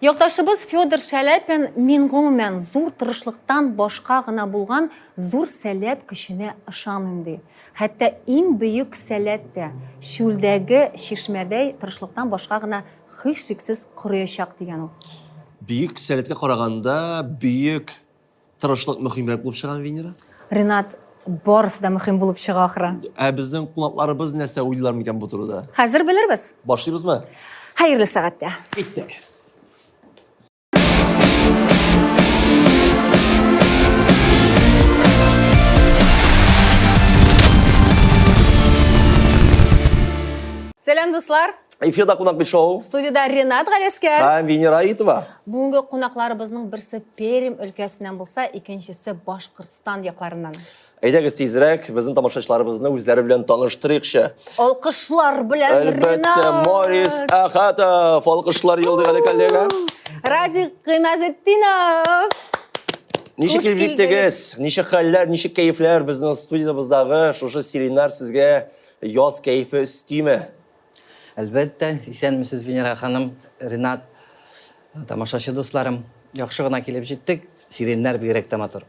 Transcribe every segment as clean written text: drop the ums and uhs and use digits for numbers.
Якташыбыз Федор Шаляпин мин гомумән зур тырышлыктан башка гына булган зур сәләт көченә ышанмыйм ди. Хәтта иң бөек сәләт тә чүлдәге чишмәдәй тырышлыктан башка гына һичшиксез корыячак дигән ул. Бөек сәләткә караганда бөек Тырышлык мөһимрәк булып чыга, Венера? Ренат, барысы да мөһим булып чыга ахры. Ә безнең кунакларыбыз нәрсә уйлыйлар микән бу турыда? Хәзер белербез. Башлыйбызмы? Хәерле сәгатьтә. Киттек. Сәлам, дуслар! Эфирда кунак бит шоу. Студиядә Ренат Галәскәр. Һәм Венера Аитова. Бүгенге кунакларыбызның берсе Пермь өлкәсеннән булса, икенчесе Башкортстан якларыннан. Әйдәгез тизрәк безнең тамашачыларыбызны үзләре белән таныштырыйкчы. Алкышлар белән Әлбәттә, Ренат! Морис Әхәтов. Алкышлар юлдык әле, коллега. Радик Гыймазетдинов! Ничек Хуш килеп җиттегез? Ничек хәлләр, ничек кәефләр? Безнең студиябездәге шушы сиреннар сезгә яз кәефе өстиме? Әлбәттә, исәнмесез, Венера ханым, Ренат, тамашачы дусларым. Яхшы гына килеп җиттек. Сиреннәр бигрәк тә матур.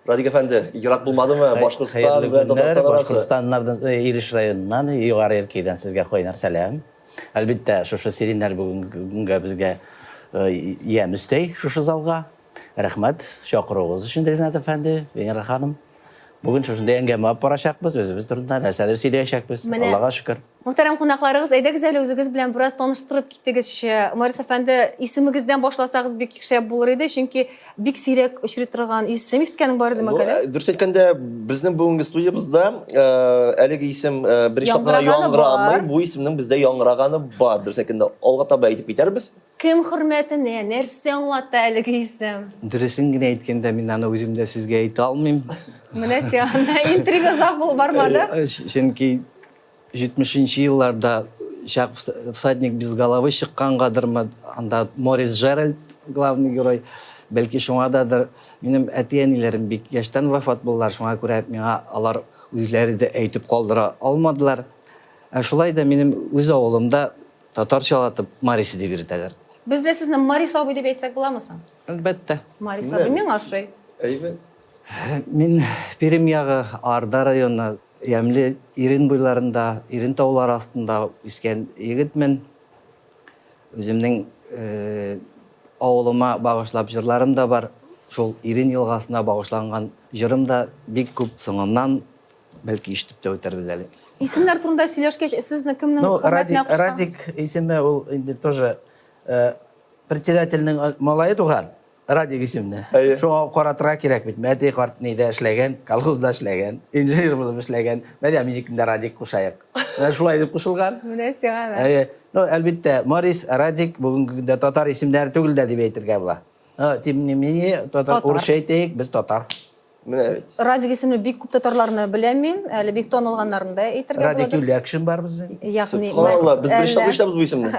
Радик әфәнде, ерак булмадымы Башкортстан белән Татарстан арасы? Башкортстаннардан, э, Илеш районыннан, Югары Иркәйдән сезгә кайнар сәлам. Әлбәттә, шушы сиреннәр бүгенгә безгә э, ямь өстәй шушы залга. Рәхмәт чакыруыгыз өчен, Ренат әфәнде, Венера ханым. Бүген шушындый әңгәмә алып барачакбыз, үзебез турында нәрсәдер сөйләячәкбез. Менә Аллага шөкер. Мөхтәрәм кунакларыгыз, әйдәгез әле үзегез белән бераз таныштырып китегезче. Морис әфәнде, исемегездән башласагыз бик шәп булыр иде, чөнки бик сирәк очрый торган исем ишеткәнең бар иде Ну, мәкалә. э, дөрес әйткәндә, безнең бүгенге студиябездә э, әлеге исем э, беренче тапкыр Яңгыраганы яңгырамый. бар. Бу исемнең бездә яңгыраганы бар. Дөрес әйткәндә, алга таба әйтеп китәрбез. Кем хөрмәтенә, нәрсә аңлата әлеге исем? Дөресен генә әйткәндә, мин аны үзем дә сезгә әйтә алмыйм. Менә сиңа интрига озак булып бармады. Э, Чөнки 70 елларда чак Всадник без головы чыккангадырмы, анда Морис Джеральд главный герой. Бәлки шуңададыр. Минем әти-әниләрем бик яшьтән вафат булдылар, шуңа күрә миңа алар үзләре дә әйтеп калдыра алмадылар. Ә шулай да минем үз авылымда Татарчалатып Марис дип йөртәләр. Без дә сезне Марис абый дип әйтсәк буламы соң? Әлбәттә. Марис абый миңа ошый. Әйбәт. Мин Пермь ягы, Арда районы, ямьле Ирен буйларында, Ирен таулары астында үскән егетмен. Үземнең авылыма багышлап җырларым да бар. Шул Ирен елгасына багышланган җырым да бик күп. Соңыннан Бәлки ишетеп тә үтәрбез әле. Исемнәр турында сөйләшкәч, сезне кемнең Ну, хөрмәтенә Радик, кушкан? Радик исеме ул инде тоже э, председательнең малае туган. Радик исемле. Әйе. Шуңа каратырга кирәк бит. Мәти карт нидә эшләгән, колхозда эшләгән, инженер булып эшләгән. Менә минекен дә Радик кушаек. Менә шулай дип кушылган. Менә сиңа да. Әйе. Ну, әлбәттә, Морис, Радик бүгенге көндә татар исемнәре түгел дә дип әйтергә була. Но, тем не менее, татар, Татар. урысча әйтәек, без татар. Менә бит. Радик исемле бик күп татарларны беләм мин, әле бик танылганнарын да әйтергә Радик буладыр. Юлякшин бар безнең. Ягъни Субханалла, без беренче мәсьәлә. тапкыр ишетәбез бу исемне.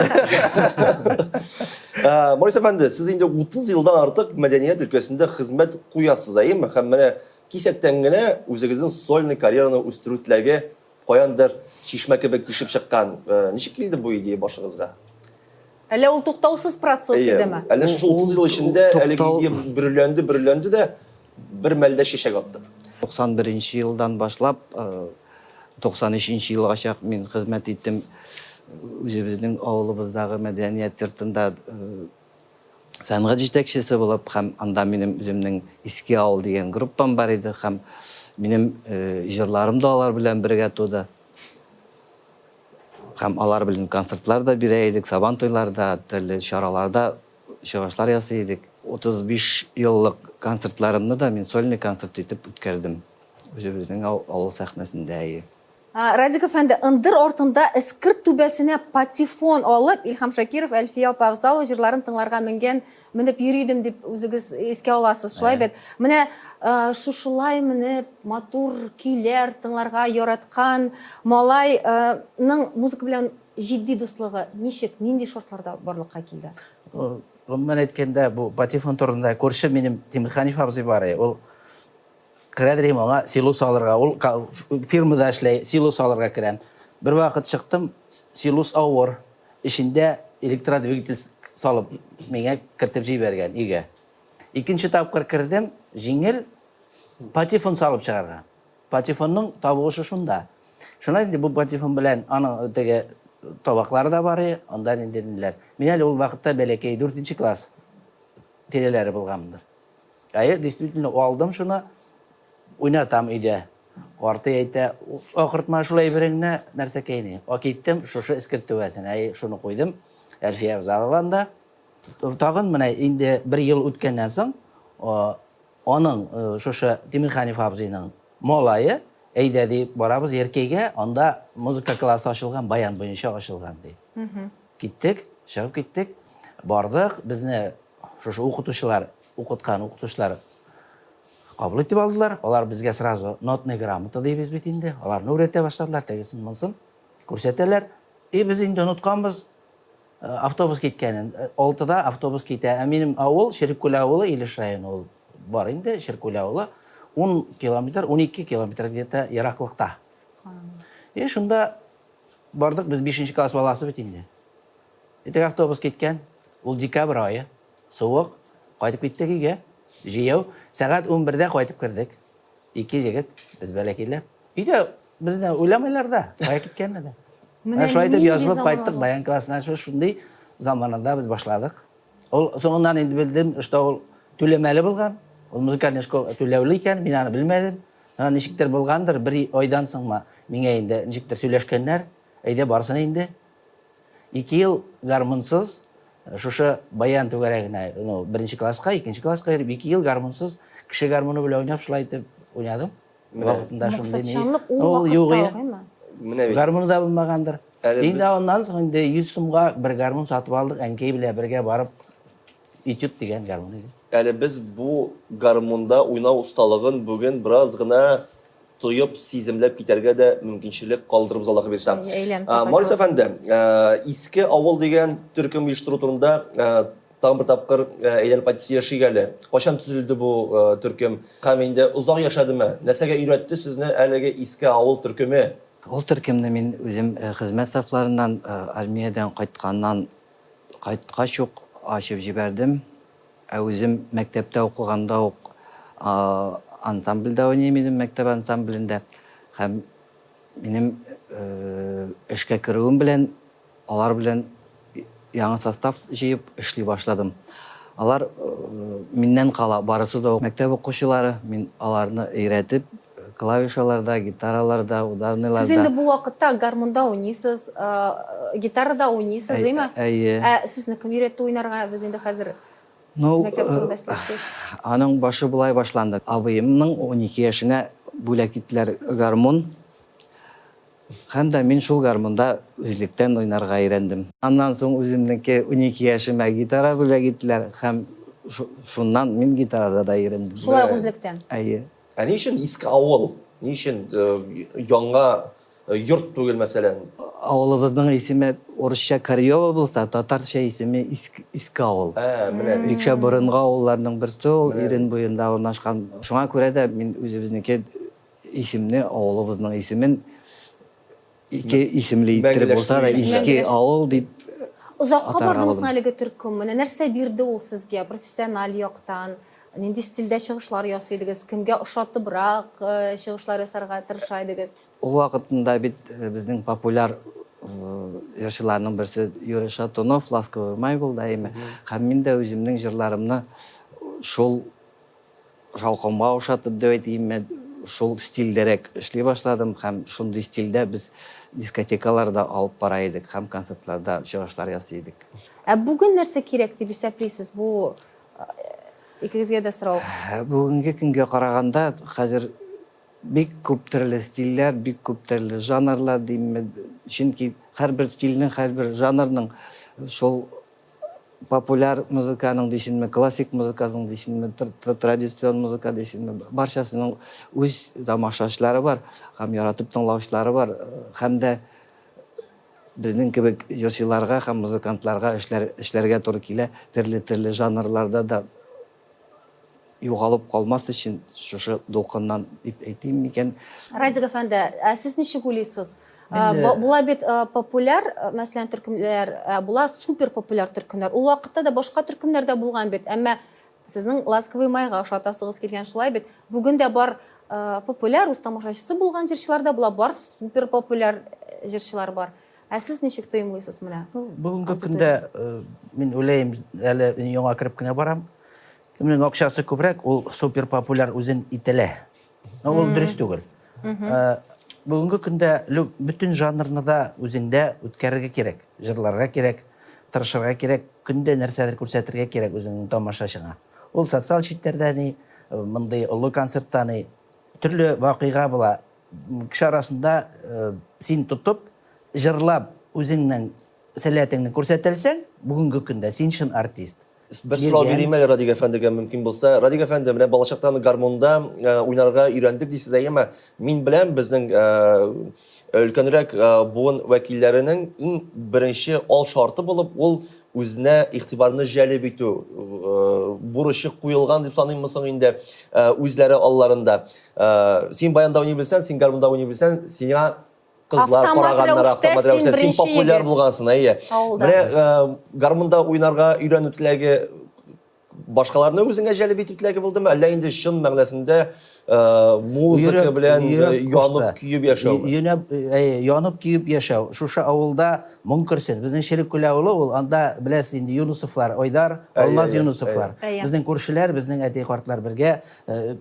Э, Морис әфәнде, сез инде 30 елдан артык мәдәният өлкәсендә хезмәт куясыз, әйеме? Һәм менә кисәктән генә үзегезнең сольный карьераны үстерү теләге каяндыр чишмә кебек тишеп чыккан. Э, ничек килде бу идея башыгызга? Әллә ул туктаусыз процесс Әйе, идеме? әллә шушы 30 ел эчендә әлеге Туктау- идея бөреләнде, бөреләнде дә бер мәлдә чәчәк атты. 91 нче елдан башлап, 93 нче елгача мин хезмәт иттем үзебезнең авылыбыздагы мәдәният йортында сәнгать җитәкчесе булып һәм анда минем үземнең Иске авыл дигән группам бар иде һәм минем җырларым да алар белән бергә туды. Һәм алар белән концертлар да бирә идек, Сабан туйларда, төрле чараларда чыгышлар ясый идек. 35 еллык концертларымны да мин сольный концерт итеп үткәрдем. Үзебезнең авыл сәхнәсендә, әйе. Радик әфәнде, ындыр артында эскерт түбәсенә патефон алып, Илһам Шакиров, Әлфия апа Авзалова җырларын тыңларга менгән, менеп йөри идем дип үзегез искә аласыз, шулай бит? Менә шушылай менеп, матур көйләр тыңларга яраткан малайның музыка белән җитди дуслыгы ничек, нинди шартларда барлыкка килде? Гомумән әйткәндә, бу патефон турында күрше минем Тимерханев абзый бар, ул Керәдер идем аңа силос алырга. Ул фирмада эшләй, силос алырга керәм. Бервакыт чыктым, силос авыр. Эчендә Электродвигатель салып миңа кертеп җибәргән өйгә. Икенче тапкыр кердем, җиңел патефон салып чыгарган. Патефонның тавышы шунда. Шуннан инде бу патефон белән аның теге табаклары да бар, анда инде ниләр. Мин әле ул вакытта бәләкәй, дүртенче класс тирәләре булганмындыр. Әйе, действительно алдым шуны, уйнатам өйдә. Картый әйтә, акыртма шул әйбереңне, нәрсәкәйне. А киттем, шушы эскерт түбәсенә, әйе, шуны куйдым. Әлфия Авзалованда. Тагын менә инде бер ел үткәннән соң, аның шушы Тимерханев абзыйның малае, әйдә ди, барабыз Яркәйгә, анда музыка классы ачылган, баян буенча ачылган ди. Киттек, чыгып киттек, бардык, безне шушы укытучылар, укыткан укытучылар кабул итеп алдылар. Алар безгә сразу нотный грамота дибез бит инде, аларны өйрәтә башладылар, тегесен, монысын күрсәтәләр. И без инде онытканбыз автобус киткәнен. Алтыда автобус китә. Ә минем авыл, Череккүл авылы, Илеш районы ул бар инде, Череккүл авылы, 10 километр, 12 километр где-то ераклыкта. И шунда бардык, без 5 класс баласы бит инде. Итек автобус киткән, ул декабрь ае, суык, кайтып киттек өйгә, җәяү, сәгать 11-дә кайтып кердек. Ике җегет, без бәләкәйләр. Өйдә безне уйламыйлар да, кая киткәнне дә. Менә шулай итеп язылып кайттык баян классына, шундый заманында без башладык. Ул соңыннан инде белдем, что ул түләмәле булган, ул музыкальный школа түләүле икән, мин аны белмәдем. Ана ничектер булгандыр, бер айдан соңмы, миңа инде ничектер сөйләшкәннәр, әйдә барсын инде. Ике ел гармунсыз, шушы баян түгәрәгенә, ну, беренче класска, икенче класска йөреп, ике ел гармунсыз, кеше гармуны белән уйнап, шулай итеп уйнадым. Вакытында шундый ни. Максатчанлык ул вакытта ук, әйме? Менә бит. Гармуны да булмагандыр. Инде аннан соң инде 100 сумга бер гармун сатып алдык, әнкәй белән бергә барып, этюд дигән гармун иде. Әле без бу гармунда уйнау осталыгын бүген бераз гына тоеп, сиземләп китәргә дә мөмкинчелек калдырыбыз, Аллаһы бирса. Әйләнеп тә Морис кайтабыз. әфәнде, Иске авыл дигән төркем оештыру турында тагын бер тапкыр әйләнеп кайтып сөйләшик әле. Кайчан төзелде бу төркем һәм инде озак яшәдеме? Нәрсәгә өйрәтте сезне әлеге Иске авыл төркеме? Ул төркемне мин үзем хезмәт сафларыннан, армиядән кайтканнан кайткач ук ачып җибәрдем. Ә үзем мәктәптә укыганда ук ансамбльдә уйныйм идем, мәктәп ансамблендә. Һәм минем эшкә керүем белән алар белән яңа состав җыеп эшли башладым. Алар миннән кала барысы да мәктәп укучылары, мин аларны өйрәтеп, клавишаларда, гитараларда, ударныйларда. Сез инде бу вакытта гармунда уйныйсыз, гитарада уйныйсыз, әйме? Әйе. Ә сезне кем өйрәтте уйнарга? Без инде хәзер Ну, мәктәп турында сөйләшкәч. Аның башы болай башланды. Абыемның 12 яшенә бүләк иттеләр гармун. Һәм дә мин шул гармунда үзлектән уйнарга өйрәндем. Аннан соң үземнеке 12 яшемә гитара бүләк иттеләр һәм шуннан мин гитарада да өйрәндем. Шулай ук үзлектән? Әйе. Ә ни өчен иске авыл? Ни өчен яңа йорт түгел, мәсәлән? Авылыбызның исеме урысча Карьево булса, татарча исеме Иске авыл. Ә, менә бит. Бик шәп борынгы авылларның берсе ул, Ирен буенда урнашкан. Шуңа күрә дә мин үзебезнеке исемне, авылыбызның исемен ике исемле иттереп булса да, Иске авыл дип Озакка бардымы соң әлеге төркем? Менә нәрсә бирде ул сезгә профессиональ яктан? Нинди стильдә чыгышлар ясый идегез? Кемгә ошатыбрак чыгышлар ясарга тырыша идегез? Ул вакытында бит безнең популяр җырчыларның берсе Юрий Шатунов, Ласковый май булды, әйеме? Һәм мин дә үземнең җырларымны шул шаукымга ошатып дип әйтимме, шул стильдәрәк эшли башладым һәм шундый стильдә без дискотекаларда алып бара идек һәм концертларда чыгышлар ясый идек. Ә бүген нәрсә кирәк дип исәплисез? Бу икегезгә дә сорау. Бүгенге көнгә караганда, хәзер бик күп төрле стильләр, бик күп төрле жанрлар димме, чөнки һәрбер стильнең, һәрбер жанрның шул популяр музыканың дисенме, классик музыкасының дисенме, традицион музыка дисенме, барчасының үз тамашачылары бар һәм яратып тыңлаучылары бар. Һәм дә безнең кебек җырчыларга һәм музыкантларга эшләр, эшләргә туры килә, төрле-төрле жанрларда да югалып калмас өчен шушы дулкыннан дип әйтим микән. Радик әфәнде, ә сез ничек уйлыйсыз? Була бит популяр, мәсәлән, төркемнәр, була супер популяр төркемнәр. Ул вакытта да башка төркемнәр дә булган бит, әмма сезнең Ласковый майга ошатасыгыз килгән, шулай бит? Бүген дә бар популяр, үз тамашачысы булган җырчылар да була, бар супер популяр җырчылар бар. Ә сез ничек тоемлыйсыз менә? Бүгенге көндә мин уйлыйм, әле яңа кереп кенә барам. Кемнең акчасы күбрәк, ул супер популяр үзен ителә. Но ул дөрес түгел. Э, бүгенге көндә бөтен жанрны да үзеңдә үткәрергә кирәк, җырларга кирәк, тырышырга кирәк, көндә нәрсәдер күрсәтергә кирәк үзеңнең тамашачыңа. Ул социаль челтәрдә ни, э, мондый олы концертта ни, төрле вакыйга була. Кеше арасында э, син тотып, җырлап үзеңнең сәләтеңне күрсәтәлсәң, бүгенге көндә син чын артист. Бер сорау бирим әле Радик әфәндегә мөмкин булса. Радик әфәнде, менә балачактан гармунда э, уйнарга өйрәндек дисез, әйеме? Мин беләм, безнең э, өлкәнрәк э, буын вәкилләренең иң беренче ал шарты булып, ул үзенә игътибарны җәлеп итү бурычы куелган дип саныйммы соң инде үзләре алларында. Син баянда уйный белсәң, син гармунда уйный белсәң, сиңа кызлар караганнар автомат рәвештә син популяр булгансың, әйе. Менә э, гармунда уйнарга өйрәнү теләге башкаларны үзеңә җәлеп итү теләге булдымы, әллә инде чын мәгънәсендә э, музыка белән э, янып көеп яшәү? Янып көеп яшәү. Шушы авылда моң керсен. Безнең Ширеккүл авылы ул, анда беләсез инде Юнусовлар, Айдар, Алмаз Юнусовлар. Безнең күршеләр, безнең әти картлар бергә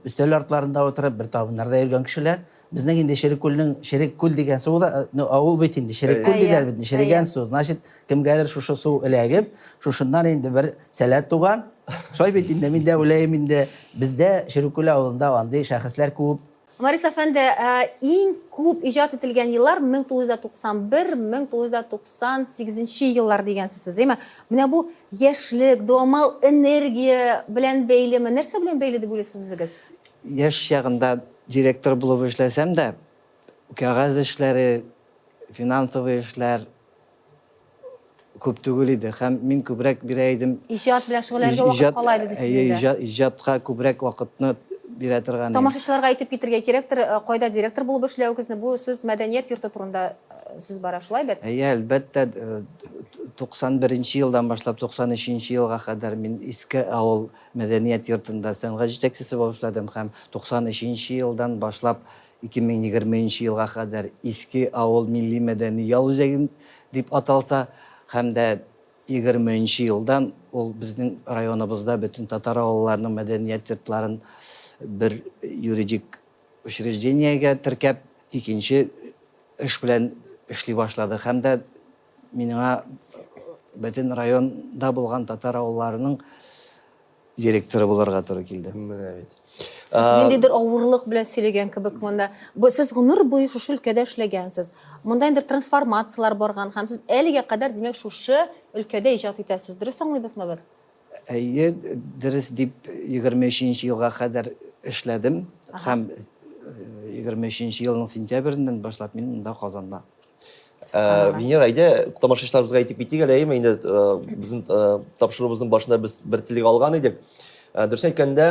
өстәл артларында утырып, бер табыннарда йөргән кешеләр. Безнең инде Череккүлнең Череккүл дигән суы да, ну, авыл бит инде, Череккүл диләр бит, черегән су. Значит, кемгәдер шушы су эләгеп, шушыннан инде бер сәләт туган. Шулай бит инде, мин дә уйлыйм инде, бездә Череккүл авылында андый шәхесләр күп. Марис әфәнде, иң күп иҗат ителгән еллар 1991, 1998 еллар дигәнсез сез, әйме? Менә бу яшьлек, дуамал энергия белән бәйлеме? Нәрсә белән бәйле дип уйлыйсыз үзегез? Яшь чагында директор булып эшләсәм дә, кәгазь эшләре, финансовый эшләр күп түгел иде һәм мин күбрәк бирә идем. Иҗат белән шөгыльләнергә вакыт кала иде дисез инде. Әйе, иҗатка күбрәк вакытны бирә торган идем. Тамашачыларга әйтеп китергә кирәктер, кайда директор булып эшләвегезне, бу сүз мәдәният йорты турында сүз бара, шулай бит? Әйе, әлбәттә, 91 нче елдан башлап 93 нче елга кадәр мин Иске авыл Мәдәният йортында сәнгать җитәкчесе булып эшләдем һәм 93 нче елдан башлап 2020 нче елга кадәр Иске авыл милли-мәдәни ял үзәге дип аталса һәм дә 20 нче елдан ул безнең районыбызда бөтен татар авылларының мәдәният йортларын бер юридик учреждениегә теркәп икенче эш белән эшли башлады һәм дә Миңа бөтен районда булган татар авылларының директоры булырга туры килде. Менә бит. Сез ниндидер авырлык белән сөйләгән кебек монда. Бу сез гомер буе шушы өлкәдә эшләгәнсез. Монда инде трансформацияләр барган һәм сез әлегә кадәр, димәк, шушы өлкәдә иҗат итәсез. Дөрес аңлыйбызмы без? Әйе, дөрес дип 23 нче елга кадәр эшләдем һәм 23 нче елның сентябреннән башлап мин монда Казанда. Венера, әйдә, тамашачыларыбызга әйтеп китик әле, әйеме, инде безнең тапшыруыбызның башында без бер телгә алган идек. Дөресен әйткәндә,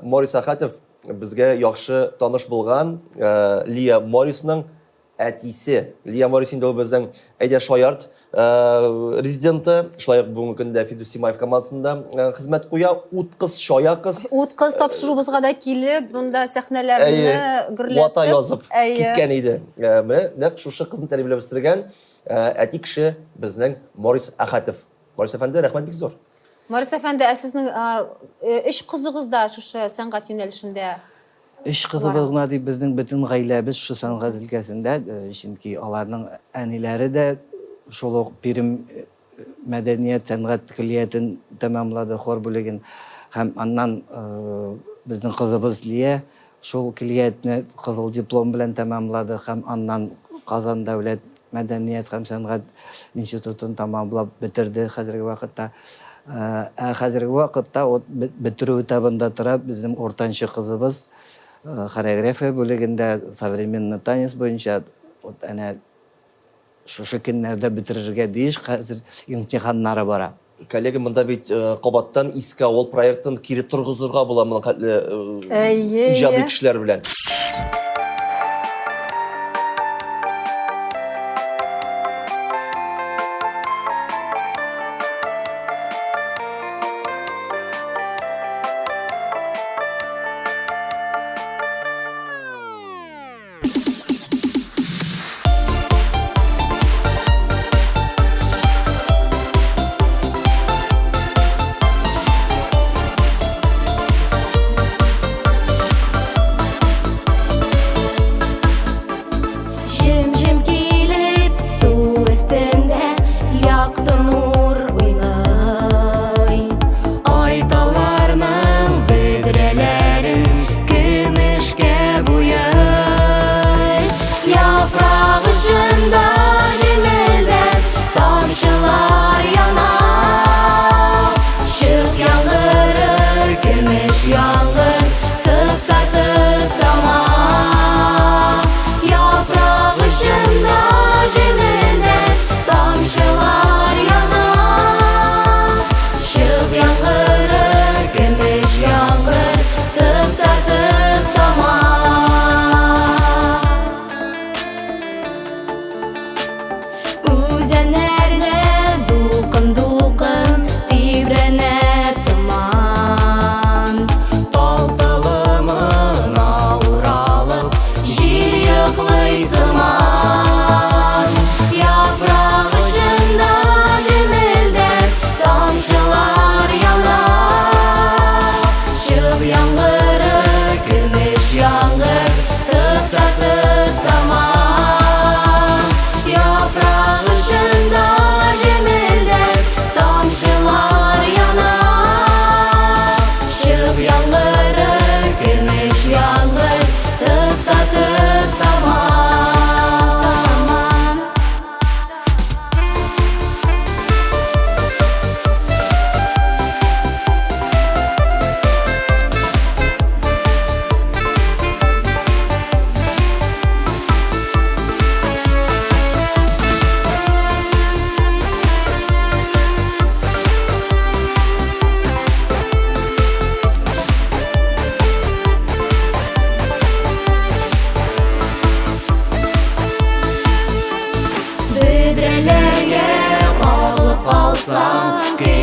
Морис Әхәтов безгә яхшы таныш булган Лия Морисның әтисе. Лия Морис инде ул безнең Әйдә шаярт резиденты, шулай ук бүгенге көндә Фидус Симаев командасында хезмәт куя. Ут кыз, чая кыз. Ут кыз тапшыруыбызга да килеп, монда сәхнәләрне гөрләтеп. Вата язып киткән иде. Менә нәкъ шушы кызны тәрбияләп үстергән әти кеше безнең Морис Әхәтов. Морис әфәнде, рәхмәт бик зур. Морис әфәнде, ә сезнең өч кызыгыз да шушы сәнгать юнәлешендә? Өч кызыбыз гына дип, безнең бөтен гаиләбез шушы сәнгать өлкәсендә, чөнки аларның әниләре дә шул ук Пермь мәдәният сәнгать көллиятен тәмамлады, хор бүлеген. Һәм аннан безнең кызыбыз Лия шул көллиятне кызыл диплом белән тәмамлады һәм аннан Казан дәүләт мәдәният һәм сәнгать институтын тәмамлап бетерде хәзерге вакытта. Ә хәзерге вакытта вот бетерү этабында тора безнең уртанчы кызыбыз хореография бүлегендә современный танец буенча вот әнә шушы көннәрдә бетерергә тиеш, хәзер имтиханнары бара. Коллега, монда бит кабаттан Иске авыл проектын кире торгызырга була моның хәтле иҗади кешеләр белән.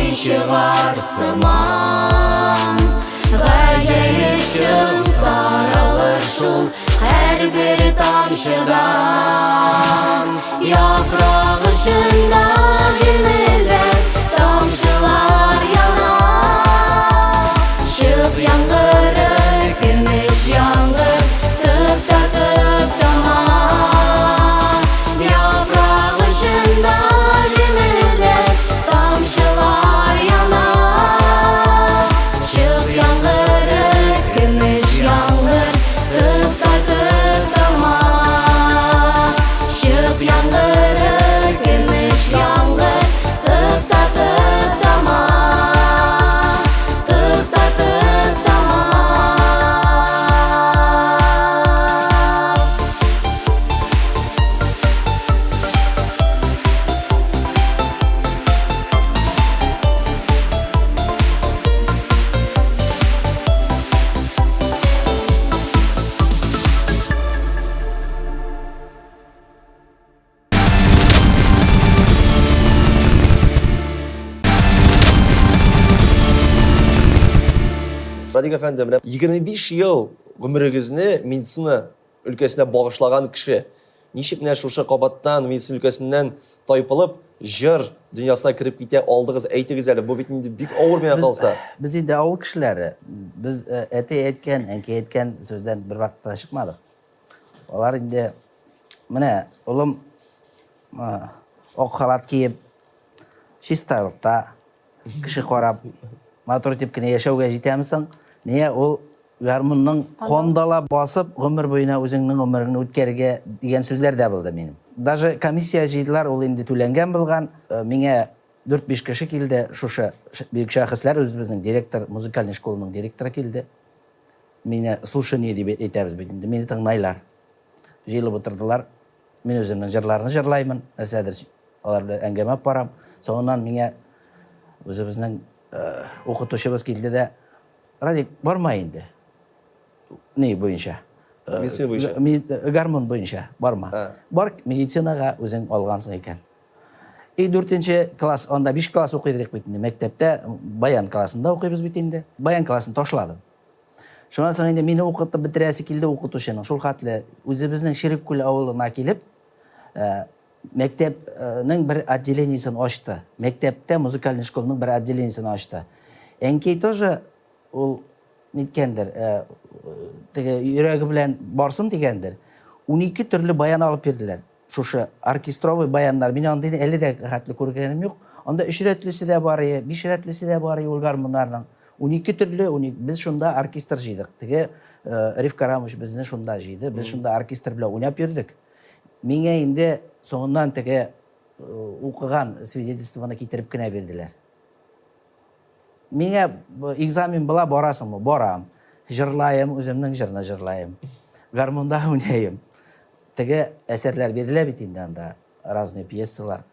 Ай чыгар сыман. Гаҗәеп чың таралыр шул һәрбер тамчыдан. Яфрак очында җемелдәп тамчылар яна. Чык яңгыры, көмеш яңгыр тып та тып тама. Яфрак очында җемелдәп тамчылар яна. Чык яңгыры, көмеш яңгыр тып та тып тама. Чык яңгыры, көмеш яңгыр тып та тып тама. Тып та тып тама. Радик әфәнде, менә 25 ел гомерегезне медицина өлкәсенә багышлаган кеше. Ничек менә шушы кабаттан медицина өлкәсеннән тайпылып, җыр дөньясына кереп китә алдыгыз, әйтегез әле, бу бит инде бик авыр миңа калса. Без инде авыл кешеләре, без э, әти әйткән, әнкәй әйткән сүздән бер вакытта да чыкмадык. Алар инде менә улым э, ак халат киеп, чисталыкта кеше карап, матур итеп кенә яшәүгә җитәме соң? Нигә ул гармунның кандала басып, гомер буена үзеңнең гомереңне үткәрергә дигән сүзләр дә булды минем. Даже комиссия җыйдылар, ул инде түләнгән булган. Э, миңа 4-5 кеше килде, шушы бөек шәхесләр, үзебезнең директор, музыкальный школаның директоры килде. Мине слушание дип әйтәбез бит инде, мине тыңлайлар. Җыелып утырдылар. Мин үземнең җырларны җырлаймын, нәрсәдер алар белән әңгәмә алып барам. Соңыннан миңа үзебезнең э, укытучыбыз килде дә, Радик, барма инде. Ни буенча? Э, медицина буенча. Э, гармон буенча барма. Бар медицинага үзең алгансың икән. И дүртенче класс, анда биш класс укыйдык бит инде мәктәптә, баян классында укыйбыз бит инде. Баян классын ташладым. Шуннан соң инде мине укытып бетерәсе килде укытучының. Шул хәтле үзебезнең Ширеккүл авылына килеп, э, мәктәпнең бер отделениесен ачты. Мәктәптә музыкальный школаның бер отделениесен ачты. Әнкәй тоже ул ниткәндер, э, теге йөрәге белән барсын дигәндер. 12 төрле баян алып бирделәр. Шушы оркестровый баяннар, мин андыйны әле дә хәтле күргәнем юк. Анда өч рәтлесе дә бар, биш рәтлесе дә бар ул гармуннарның. 12 төрле, 12, без шунда оркестр җыйдык. Теге э, Риф Карамович безне шунда җыйды. Без шунда оркестр белән уйнап йөрдек. Миңа инде соңыннан теге э, укыган свидетельствоны китереп кенә бирделәр. Миңа экзамен була, барасыңмы? Барам. Җырлаем, үземнең җырны җырлаем. Гармунда уйныйм. Теге әсәрләр бирелә бит инде анда, разные пьесалар.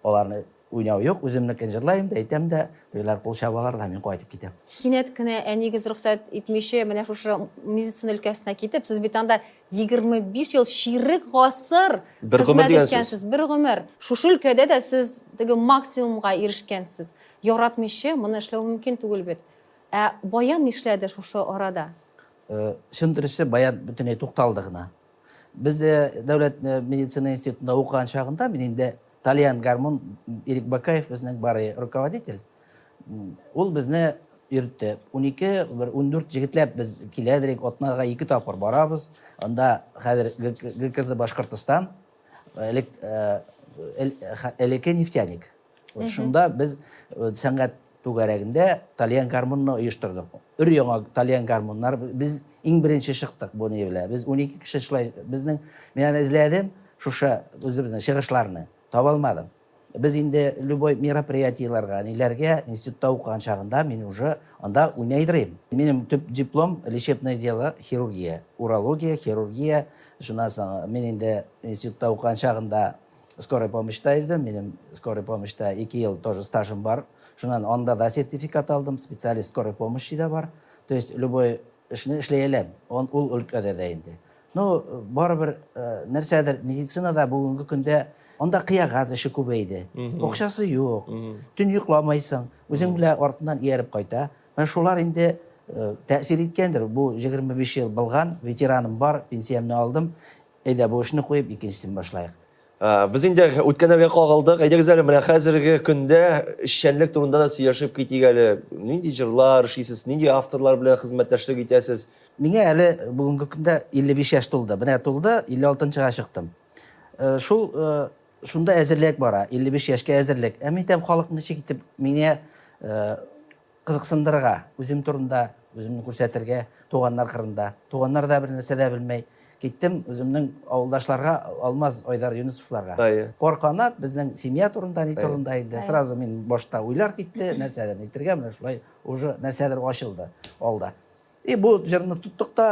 Аларны уйнау юк, үземнекен җырлаем да, әйтәм дә, тегеләр кул чабалар да, мин кайтып китәм. Кинәт кенә әниегез рөхсәт итмичә, менә шушы медицина өлкәсенә китеп, сез бит анда 25 ел, чирек гасыр Бер гомер хезмәт дигән сүз. иткәнсез, бер гомер. Шушы өлкәдә дә сез теге максимумга ирешкәнсез. Яратмыйча моны эшләү мөмкин түгел бит. Ә баян нишләде шушы арада? Э, чын дөресе, баян бөтенләй тукталды гына. Без э, дәүләт э, медицина институтында укыган чагында мин инде тальян гармун Ирек Бакаев безнең бары руководитель. Ул безне йөртте. 12, бер 14 җегетләп без киләдерик, атнага ике тапкыр барабыз. Анда хәзер ГКЗ Башкортостан, элек элекке нефтяник. Вот шунда без э, сәнгать түгәрәгендә тальян гармунны оештырдык. Өр яңа тальян гармуннар без иң беренче чыктык бу ни белән. Без 12 кеше шулай безнең мин аны эзләдем, шушы үзебезнең чыгышларны таба алмадым. Без инде любой мероприятиеләргә, ниләргә институтта укыган чагында мин уже анда уйнайдырыйм. Минем төп диплом лечебное дело, хирургия, урология, хирургия. Шуннан соң мин инде институтта укыган чагында скорой помощьта йөрдем. Минем скорой помощьта 2 ел тоже стажым бар. Шуннан анда да сертификат алдым, специалист скорой помощи да бар. То есть любой эшне эшли алам. Он ул өлкәдә дә инде. Ну, барыбер э, нәрсәдер медицинада бүгенге көндә Анда кыягаз эше күбәйде. Акчасы юк. Төн йокламайсың. Үзең белән артыннан ияреп кайта. Менә шулар инде тәэсир иткәндер. Бу 25 ел булган, ветераным бар, пенсиямне алдым. Әйдә, бу эшне куеп, икенчесен башлаек. Без инде үткәннәргә кагылдык. Әйдәгез әле, менә хәзерге көндә эшчәнлек турында да сөйләшеп китик әле. Нинди җырлар эшлисез, нинди авторлар белән хезмәттәшлек итәсез? Миңа әле бүгенге көндә 55 яшь тулды. Менә тулды, 56-нчыга чыктым. Шул шунда әзерлек бара, 55 яшькә әзерлек. Ә мин әйтәм, халык ничек итеп мине Кызыксындырырга, үзем турында, үземне күрсәтергә туганнар кырында. Туганнар да бер нәрсә дә белмәй. Киттем үземнең авылдашларга, Алмаз, Айдар Юнысовларга. Әйе. Пар канат, безнең семья турында, ни турында инде. Сразу мин башта уйлар китте, нәрсәдер әйтергә, менә шулай уже нәрсәдер ачылды алда. И бу җырны тоттык та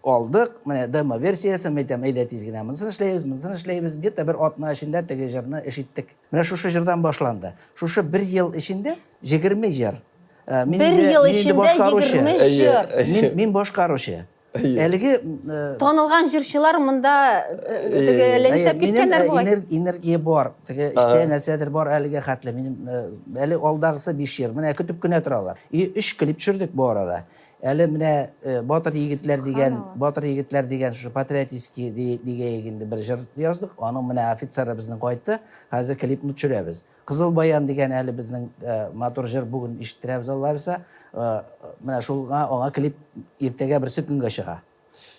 алдык, менә демо версиясен, әйтәм, әйдә тиз генә монысын эшләйбез, монысын эшләйбез. Где-то бер атна эчендә теге җырны эш иттек. Менә шушы җырдан башланды. Шушы бер ел эчендә 20 җыр. Э, мин Бер инде- ел мин инде эчендә башкаручы. 20 җыр. Мин, мин башкаручы. Әлеге э, Танылган җырчылар монда э, теге әллә нишләп Әйе, минем, киткәннәр э, бугай. энер- энергия бар. Теге эчтә нәрсәдер бар әлегә хәтле. Минем э, әле алдагысы 5 җыр. Менә көтеп кенә торалар. И 3 клип төшердек бу арада. Әле менә э, Батыр егетләр дигән, Батыр егетләр дигән шушы патриотический дигәек инде бер җыр яздык. Аның менә офицеры безнең кайтты. Хәзер клипны төшерәбез. Кызыл баян дигән әле безнең э, матур җыр бүген ишеттерәбез Алла бирсә. Э, менә шулга аңа клип иртәгә берсе көнгә чыга.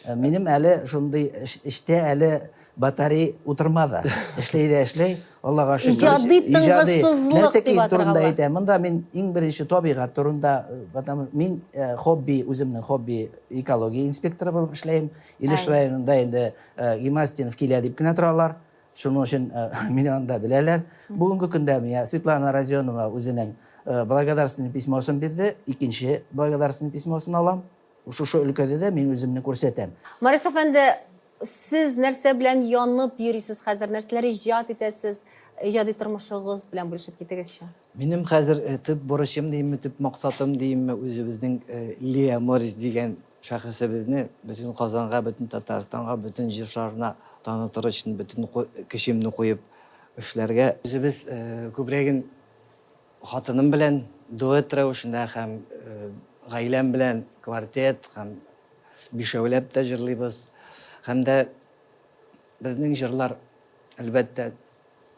Э, минем әле шундый эштә әле батарей утырмады. Эшләй дә эшләй. Аллага шөкер. Иҗади тынгысызлык Нәрсә дип атарга турында була. әйтәм. Монда мин иң беренче табигать турында, э, потому мин э, хобби, үземнең хобби экология инспекторы булып эшләйм. Илеш районында инде Гимастинов килә дип кенә торалар. Шуның өчен мине анда беләләр. Бүгенге көндә миңа Светлана Родионова үзенең благодарственный письмосын бирде. Икенче благодарственный письмосын алам. Шушы өлкәдә дә мин үземне күрсәтәм. Марис әфәнде, сез нәрсә белән янып йөрисез хәзер, нәрсәләр иҗат итәсез, иҗади тормышыгыз белән бүлешеп китегезче. Минем хәзер төп бурычым диимме, төп максатым диимме, үзебезнең Лиа Морис дигән шәхесебезне бөтен Казанга, бөтен Татарстанга, бөтен Җир шарына танытыр өчен бөтен көчемне куеп эшләргә. Үзебез күбрәген Хатыным белән дуэт рәвешендә һәм гаиләм белән квартет һәм бишәүләп тә җырлыйбыз. Һәм дә безнең җырлар, әлбәттә,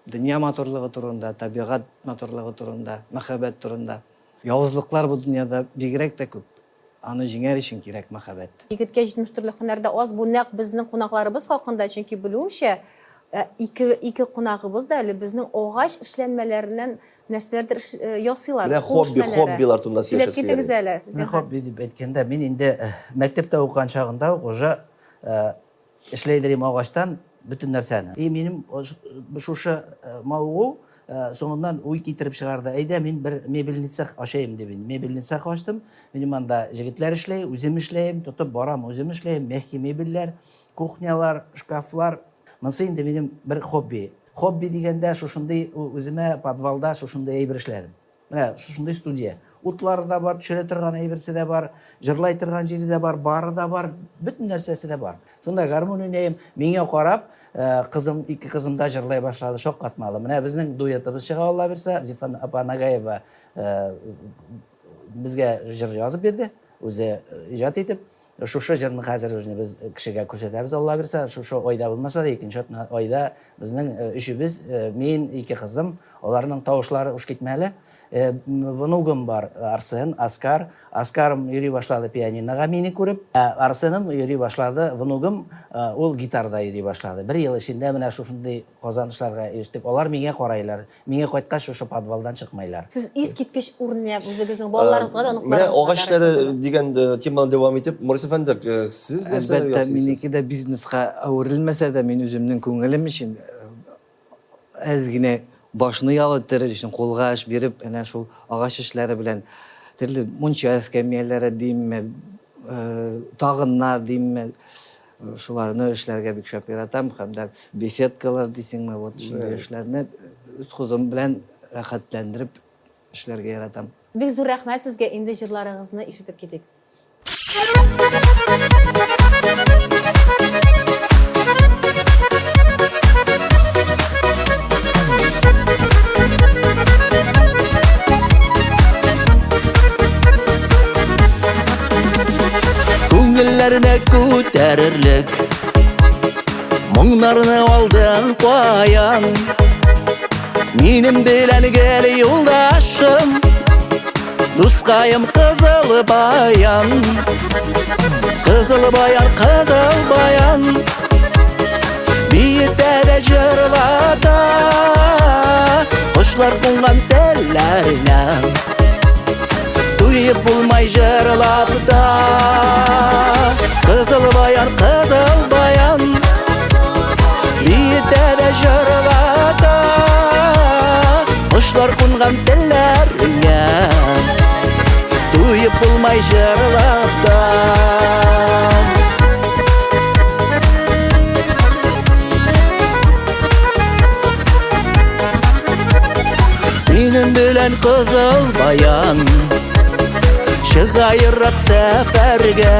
дөнья матурлыгы турында, табигать матурлыгы турында, мәхәббәт турында. Явызлыклар бу дөньяда бигрәк тә күп. Аны җиңәр өчен кирәк мәхәббәт. Егеткә 70 төрле һөнәр дә аз. Бу нәкъ безнең кунакларыбыз хакында, чөнки белүемчә, ике, ике кунагыбыз да әле безнең агач эшләнмәләреннән нәрсәләрдер эш, ясыйлар. Менә Кул хобби, эшләнәре. хоббилар турында Сөйләп сөйләшәсе китегез килә. әле, Менә зинһар. хобби дип әйткәндә, мин инде мәктәптә укыган чагында ук уже Эшләйдер им агачтан бөтен нәрсәне. И минем шушы мавыгу соңыннан уй китереп чыгарды. Әйдә, мин бер мебельный цех ачайым дип инде. Мебельный цех ачтым. Минем анда җегетләр эшләй, үзем эшләем, тотып барам, үзем эшләем. Мягкий мебельләр, кухнялар, шкафлар. Монысы инде минем бер хобби. Хобби дигәндә шушындый үземә подвалда шушындый әйбер эшләдем. Менә шушындый студия. Утлары да бар, төшерә торган әйберсе дә бар, җырлай торган җире дә бар, бары да бар, бөтен нәрсәсе дә бар. Шунда гармун уйныйм, миңа карап, э, кызым, ике кызым да җырлай башлады, шаккатмалы. Менә безнең дуэтыбыз чыга, Алла бирсә, Зифа апа Нагаева э, безгә җыр язып бирде, үзе э, иҗат итеп. Шушы җырны хәзер уже без кешегә күрсәтәбез, Алла бирсә, шушы айда булмаса да, икенче атна айда безнең өчебез, мин, ике кызым, аларның тавышлары уш китмәле. Внугым бар, Арсен, Аскар. Аскарым йөри башлады пианинога мине күреп. Ә Арсеным йөри башлады, внугым, ул гитарада йөри башлады. Бер ел эчендә менә шушындый казанышларга ирештек. Алар миңа карайлар. Миңа кайткач, шушы подвалдан чыкмайлар. Сез искиткеч үрнәк үзегезнең балаларыгызга да, Менә оныкларыгызга да. агач эшләре дигән теманы дәвам итеп, Морис әфәнде, сез нәрсә Әлбәттә, ясыйсыз? минеке дә бизнеска әверелмәсә дә, мин үземнең күңелем өчен әз генә башны ял иттерер өчен кулга эш биреп, әнә шул агач эшләре белән төрле мунча эскәмияләре димме, тагыннар димме, Шуларны эшләргә бик шәп яратам һәм дә беседкалар дисеңме, вот шундый эшләрне үз кызым белән рәхәтләндереп эшләргә яратам. Бик зур рәхмәт сезгә, инде җырларыгызны ишетеп китик. Күңелләрне күтәрерлек Моңнарны алдың каян? Минем белән гел юлдашым, Дускаем кызыл баян. Кызыл баян, кызыл баян, Биетә дә җырлата, Кошлар кунган телләренә. Туеп булмай җырлап та. Кызыл баян, кызыл баян, Биетә дә җырлата, Кошлар кунган телләреңә. Туеп булмай җырлап та. Минем белән кызыл баян Чыга ерак сәфәргә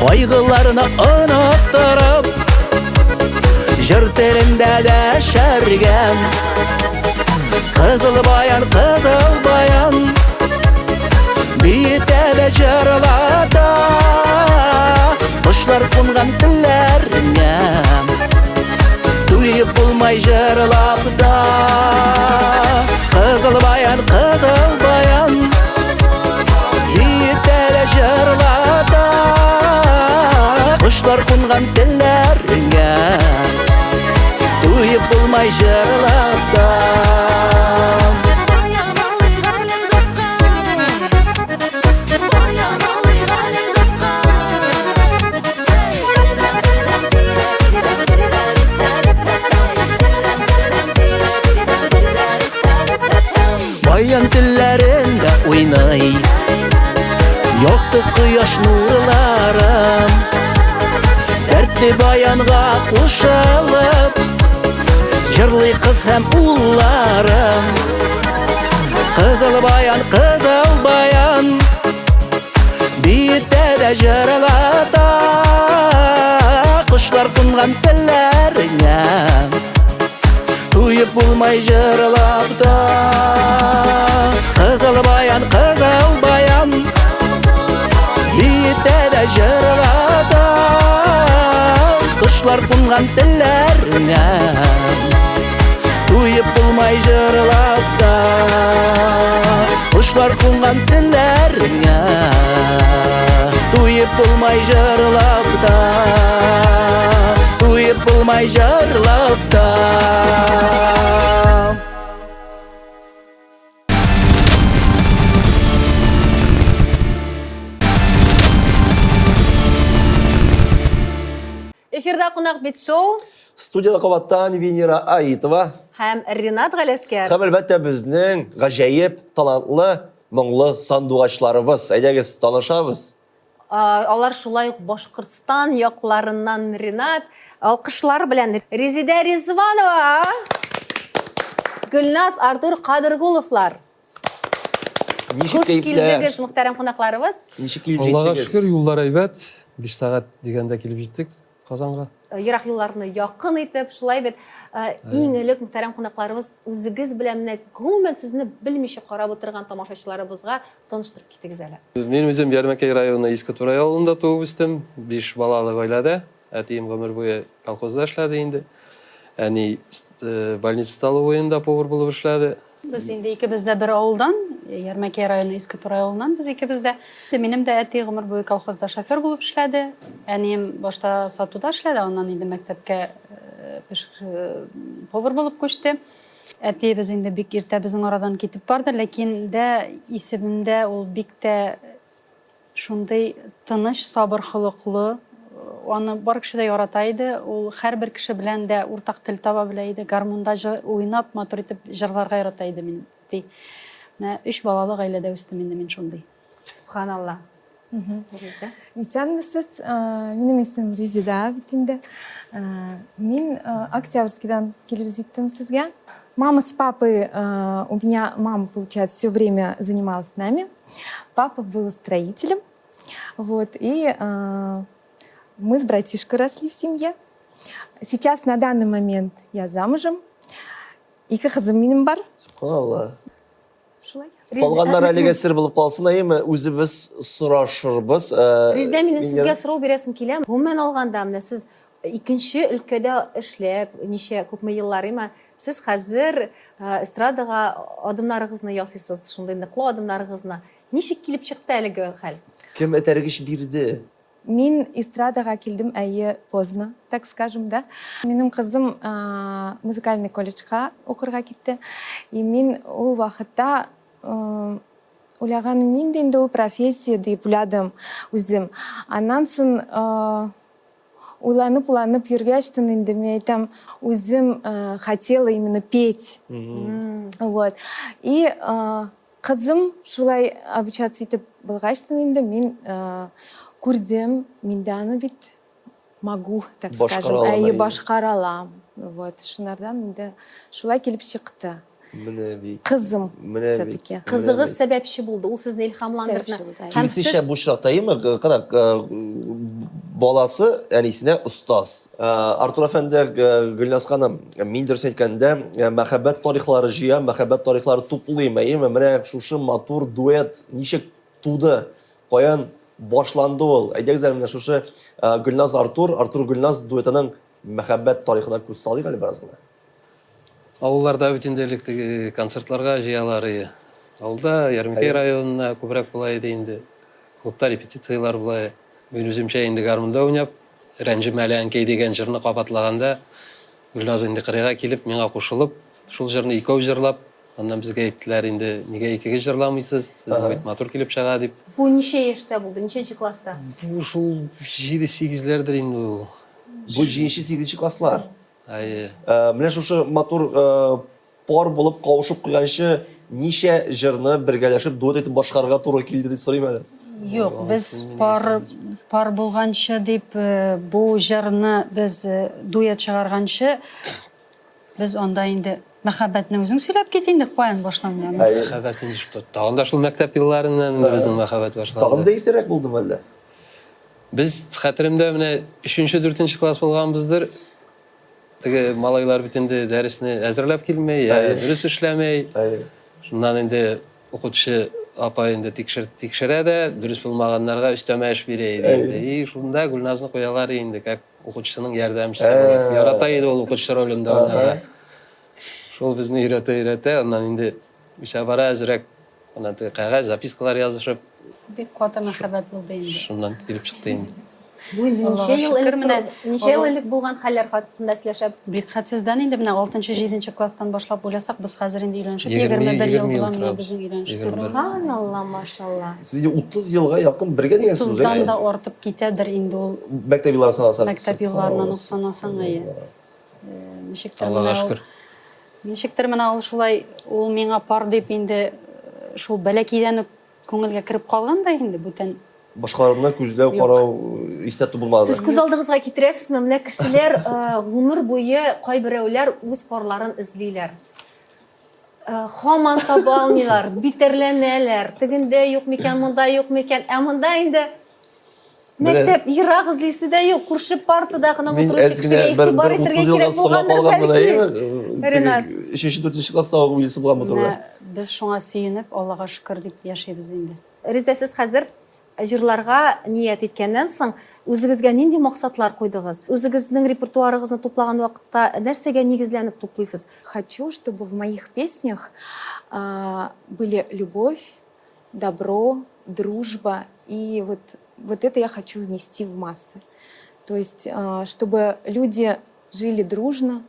Кайгыларны оныттырып Җыр телендә дәшәргә Кызыл баян, кызыл баян Биетә дә җырлата Кошлар кунган телләреңә Туеп булмай җырлап та. Кызыл баян, кызыл баян, Биетә дә җырлата. Кошлар кунган телләреңә, Туеп булмай җырлап та. Баян телләрендә уйный Якты кояш нурлары Дәртле баянга кушылып Җырлый кыз һәм уллары Кызыл баян, кызыл баян Биетә дә җырлата Кошлар кунган телләреңә Туеп булмай җырлап та Кызыл баян, кызыл баян Биетә дә җырлата Кошлар кунган телләреңә Туеп булмай җырлап та Кошлар кунган телләреңә Туеп булмай җырлап та Туеп булмай җырлап та Эфирда кунак бит шоу. Студияда кабаттан Венера Аитова. Һәм Ринат Галәскәр. Һәм әлбәттә безнең гаҗәеп талантлы, моңлы сандугачларыбыз. Әйдәгез, танышабыз. Алар шулай ук Башкортстан якларыннан Ринат. Алкышлар белән Резидә Ризванова, Гөлназ Артур Кадыргуловлар. Ничек Хуш кәефләр? килдегез, мөхтәрәм кунакларыбыз. Ничек килеп Аллага җиттегез? шөкер, юллар әйбәт. 5 сәгать дигәндә килеп җиттек Казанга. Ерак юлларны якын итеп, шулай бит. Иң элек, мөхтәрәм кунакларыбыз, үзегез белән менә гомумән сезне белмичә карап утырган тамашачыларыбызга таныштырып китегез әле. Мин үзем Ярмәкәй районы Иске Турай авылында туып үстем. Биш балалы гаиләдә. Әтием гомер буе колхозда эшләде инде. Әни больница столовыенда повар булып эшләде. Без инде икебез дә бер авылдан, Ярмәкәй районы Иске Турай авылыннан без икебез дә. Минем дә әти гомер буе колхозда шофер булып эшләде. Әнием башта сатуда эшләде, аннан инде мәктәпкә повар булып күчте. Әтиебез инде бик иртә безнең арадан китеп барды, ләкин дә исемемдә ул бик тә Шундый тыныч, сабыр холыклы, аны бар кеше дә ярата иде. Ул һәрбер кеше белән дә уртак тел таба белә иде. Гармунда уйнап, матур итеп җырларга ярата иде минем әти. Менә өч балалы гаиләдә үстем инде мин шундый. Сөбханалла. Резеда. Исәнмесез, минем исемем Резеда бит инде. Мин Октябрьскийдан килеп җиттем сезгә. Мама с папой, у меня мама, получается, все время занималась с нами. Папа был строителем, вот, и мы с братишкой росли в семье. Сейчас на данный момент я замужем. Ике кызым минем бар. Субханалла. Шулай. Калганнар әлегә сер булып калсын, әйеме? Үзебез сорашырбыз. Резидә, минем сезгә сорау бирәсем килә. Гомумән алганда, менә сез икенче өлкәдә эшләп, ничә, күпме еллар име, сез хәзер эстрадага адымнарыгызны ясыйсыз, шундый ныклы адымнарыгызны. Ничек килеп чыкты әлеге хәл? Кем этәргеч бирде? Мин эстрадага килдем, әйе, поздно, так скажем, да. Минем кызым музыкальный колледжка укырга китте. И мин ул вакытта уйлаганым, нинди инде ул профессия дип уйладым үзем. Аннан соң уйланып-уйланып йөргәчтен инде мин әйтәм, үзем хотела именно петь. Вот. И Кызым шулай обучаться итеп булгачтын инде мин күрдем, мин дә аны бит могу, так скажем, әйе, башкара алам. Вот, шунардан инде шулай килеп чыкты. Менә бит. Кызым все-таки. Кызыгыз сәбәпче булды, ул сезне илһамландырды. Киресенчә, бу очракта, әйеме, кара, баласы әнисенә остаз. Артур әфәнде, Гөлназ ханым, мин дөрес әйткәндә, мәхәббәт тарихлары җыям, мәхәббәт тарихлары туплыйм, әйеме? Менә шушы матур дуэт ничек туды? Каян башланды ул? Әйдәгез әле менә шушы Гөлназ Артур, Артур Гөлназ дуэтының мәхәббәт тарихына күз салыйк әле бераз гына. Авылларда бит инде элек теге концертларга җыялар иде. Авылда, Ярмикәй районына күбрәк була иде инде. Клубта репетицияләр була. Мин үземчә инде гармунда уйнап, Рәнҗемә әле, әнкәй дигән җырны кабатлаганда, Гөлназ инде кырыйга килеп, миңа кушылып, шул җырны икәү җырлап, аннан безгә әйттеләр инде, нигә икегез җырламыйсыз, сезнең бит матур килеп чыга, дип. Бу ничә яшьтә булды, ничәнче класста? Бу шул җиде-сигезләрдер инде ул. Бу җиденче-сигезенче класслар. Әйе. Менә шушы матур пар булып кавышып куйганчы ничә җырны бергәләшеп дуэт итеп башкарырга туры килде дип сорыйм әле. Юк, без пар пар булганчы дип бу җырны без дуэт чыгарганчы без анда инде мәхәббәтне үзең сөйләп кит инде, каян башланган? Мәхәббәт инде тагын да шул мәктәп елларыннан инде безнең мәхәббәт башланды. Тагын да иртәрәк булдымы әллә? Без хәтеремдә менә өченче, дүртенче класс булганбыздыр. Теге малайлар бит инде дәресне әзерләп килми, я дөрес эшләми. Шуннан инде укытучы апа инде тикшер, тикшерә дә, дөрес булмаганнарга өстәмә эш бирә иде инде. И шунда Гөлназны куялар инде, как укытучының ярдәмчесе булып. Ярата иде ул укытучы ролендә уйнарга. Шул безне өйрәтә-өйрәтә, аннан инде үсә бара әзрәк. Аннан теге кәгазь, запискалар язышып. Бик каты мәхәббәт булды инде. Шуннан килеп чыкты инде. Бу инде ничә ел элек, ничә ел элек булган хәлләр хакында сөйләшәбез? Бик хәтсездән инде менә алтынчы, җиденче класстан башлап уйласак, без хәзер инде өйләнешеп 21 ел була менә безнең өйләнешү. Сөбханалла, машалла. Сез инде 30 елга якын бергә дигән сүз, әйе? Утыздан да артып китәдер инде ул. Мәктәп елларын санасаң. Мәктәп елларыннан ук санасаң, әйе. Ничектер Аллага шөкер. Ничектер менә ул шулай, ул миңа пар дип инде шул бәләкәйдән үк күңелгә кереп калган да инде, бүтән. Башкаларны күзләү, карау, истә булмады. Сез күз алдыгызга китерәсезме, менә кешеләр гомер буе кайберәүләр үз парларын эзлиләр. Һаман таба алмыйлар, битәрләнәләр, тегендә юк микән, монда юк микән, ә монда инде Мәктәп ерак эзлисе дә юк, күрше партада гына утыручы кешегә игътибар итәргә кирәк булгандыр бәлки. Ренат. Өченче, дүртенче класста ук уйлыйсы булган бу турыда. Без шуңа сөенеп, Аллага шөкер дип яшибез инде. Резидә, сез хәзер җырларга ният иткәннән соң, үзегезгә нинди максатлар куйдыгыз? Үзегезнең репертуарыгызны туплаган вакытта нәрсәгә нигезләнеп туплыйсыз? Хочу, чтобы в моих песнях были любовь, добро, дружба. И вот, вот это я хочу внести в массы. То есть, чтобы люди жили дружно,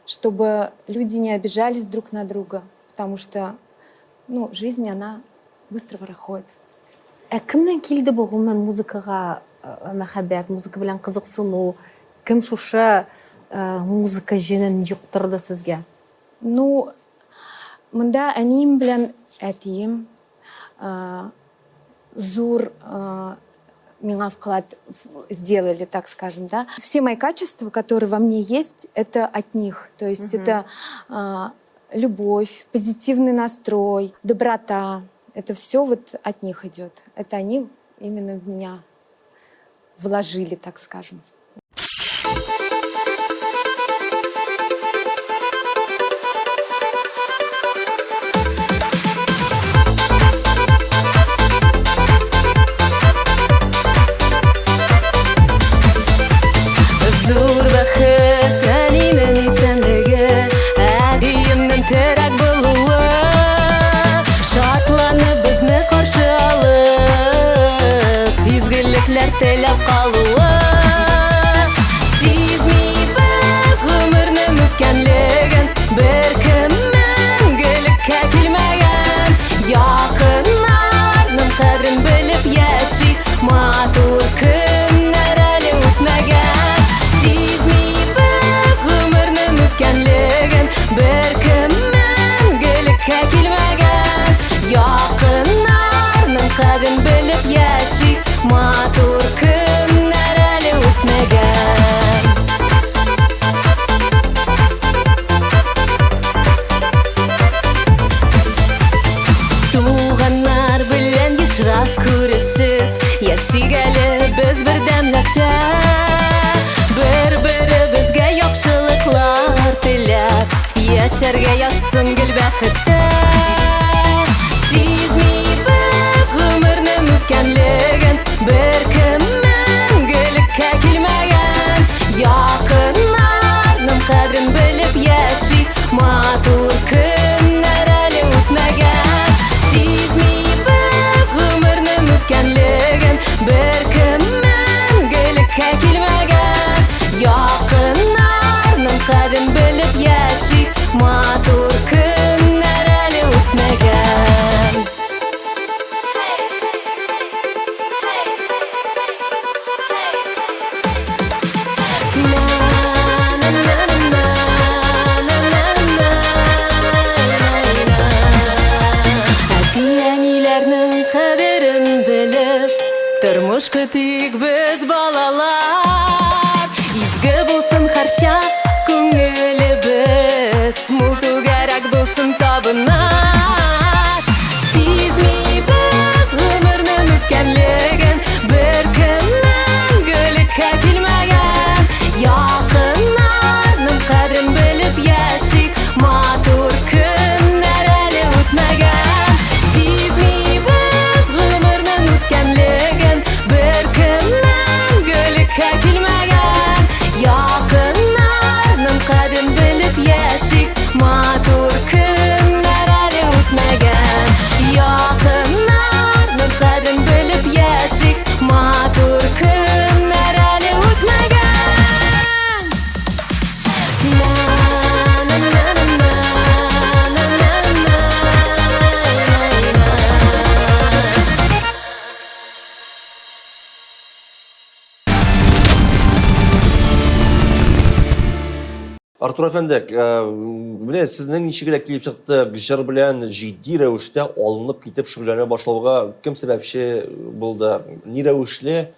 чтобы люди не обижались друг на друга, потому что, ну, жизнь, она быстро проходит. Ә кемнән килде бу гомумән музыкага мәхәббәт, музыка белән кызыксыну? Кем шушы музыка җенен йоктырды сезгә? Ну, монда әнием белән әтием зур миңа вклад сделали, так скажем, да. Все мои качества, которые во мне есть, это от них. То есть это любовь, позитивный настрой, доброта. Это все вот от них идет. Это они именно в меня вложили, так скажем. теләп калуы. Сизмибез гомернең үткәнлеген, беркем мәңгелеккә килмәгән. Якыннарның кадерен белеп яшик, матур көннәр әле үтмәгән. Сизмибез гомернең үткәнлеген, беркем мәңгелеккә килмәгән. Якыннарның кадерен белеп яшик, матур көннәр әле үтмәгән. Туганнар белән ешрак күрешеп, яшик әле без бердәмлектә. Бер-беребезгә яхшылыклар теләп, яшәргә язсын гел бәхеттә. Сизмибез гомернең үткәнлеген, беркем мәңгелеккә килмәгән. Якыннарның кадерен белеп яшик, матур көннәр әле үтмәгән. Сизмибез гомернең үткәнлеген, беркем мәңгелеккә килмәгән. Якыннарның кадерен белеп яшик, матур көннәр әле үтмәгән. Әти-әниләрнең кадерен белеп, тормыш көтик без балалар. Изге булсын һәрчак күңелебез, мул түгәрәк булсын табыннар. Сизмибез гомернең үткәнлеген, беркем мәңгелеккә килмәгән. Якыннарның кадерен белеп яшик, матур көннәр әле үтмәгән. Сизмибез гомернең үткәнлеген, беркем мәңгелеккә килмәгән. Якыннарның кадерен белеп яшик, матур көннәр әле үтмәгән. Якыннарның кадерен белеп яшик, матур көннәр әле үтмәгән. Артур әфәнде, э, менә сезнең ничек дә килеп чыкты җыр белән җитди рәвештә алынып китеп шөгыльләнә башлауга кем сәбәпче булды? Ни рәвешле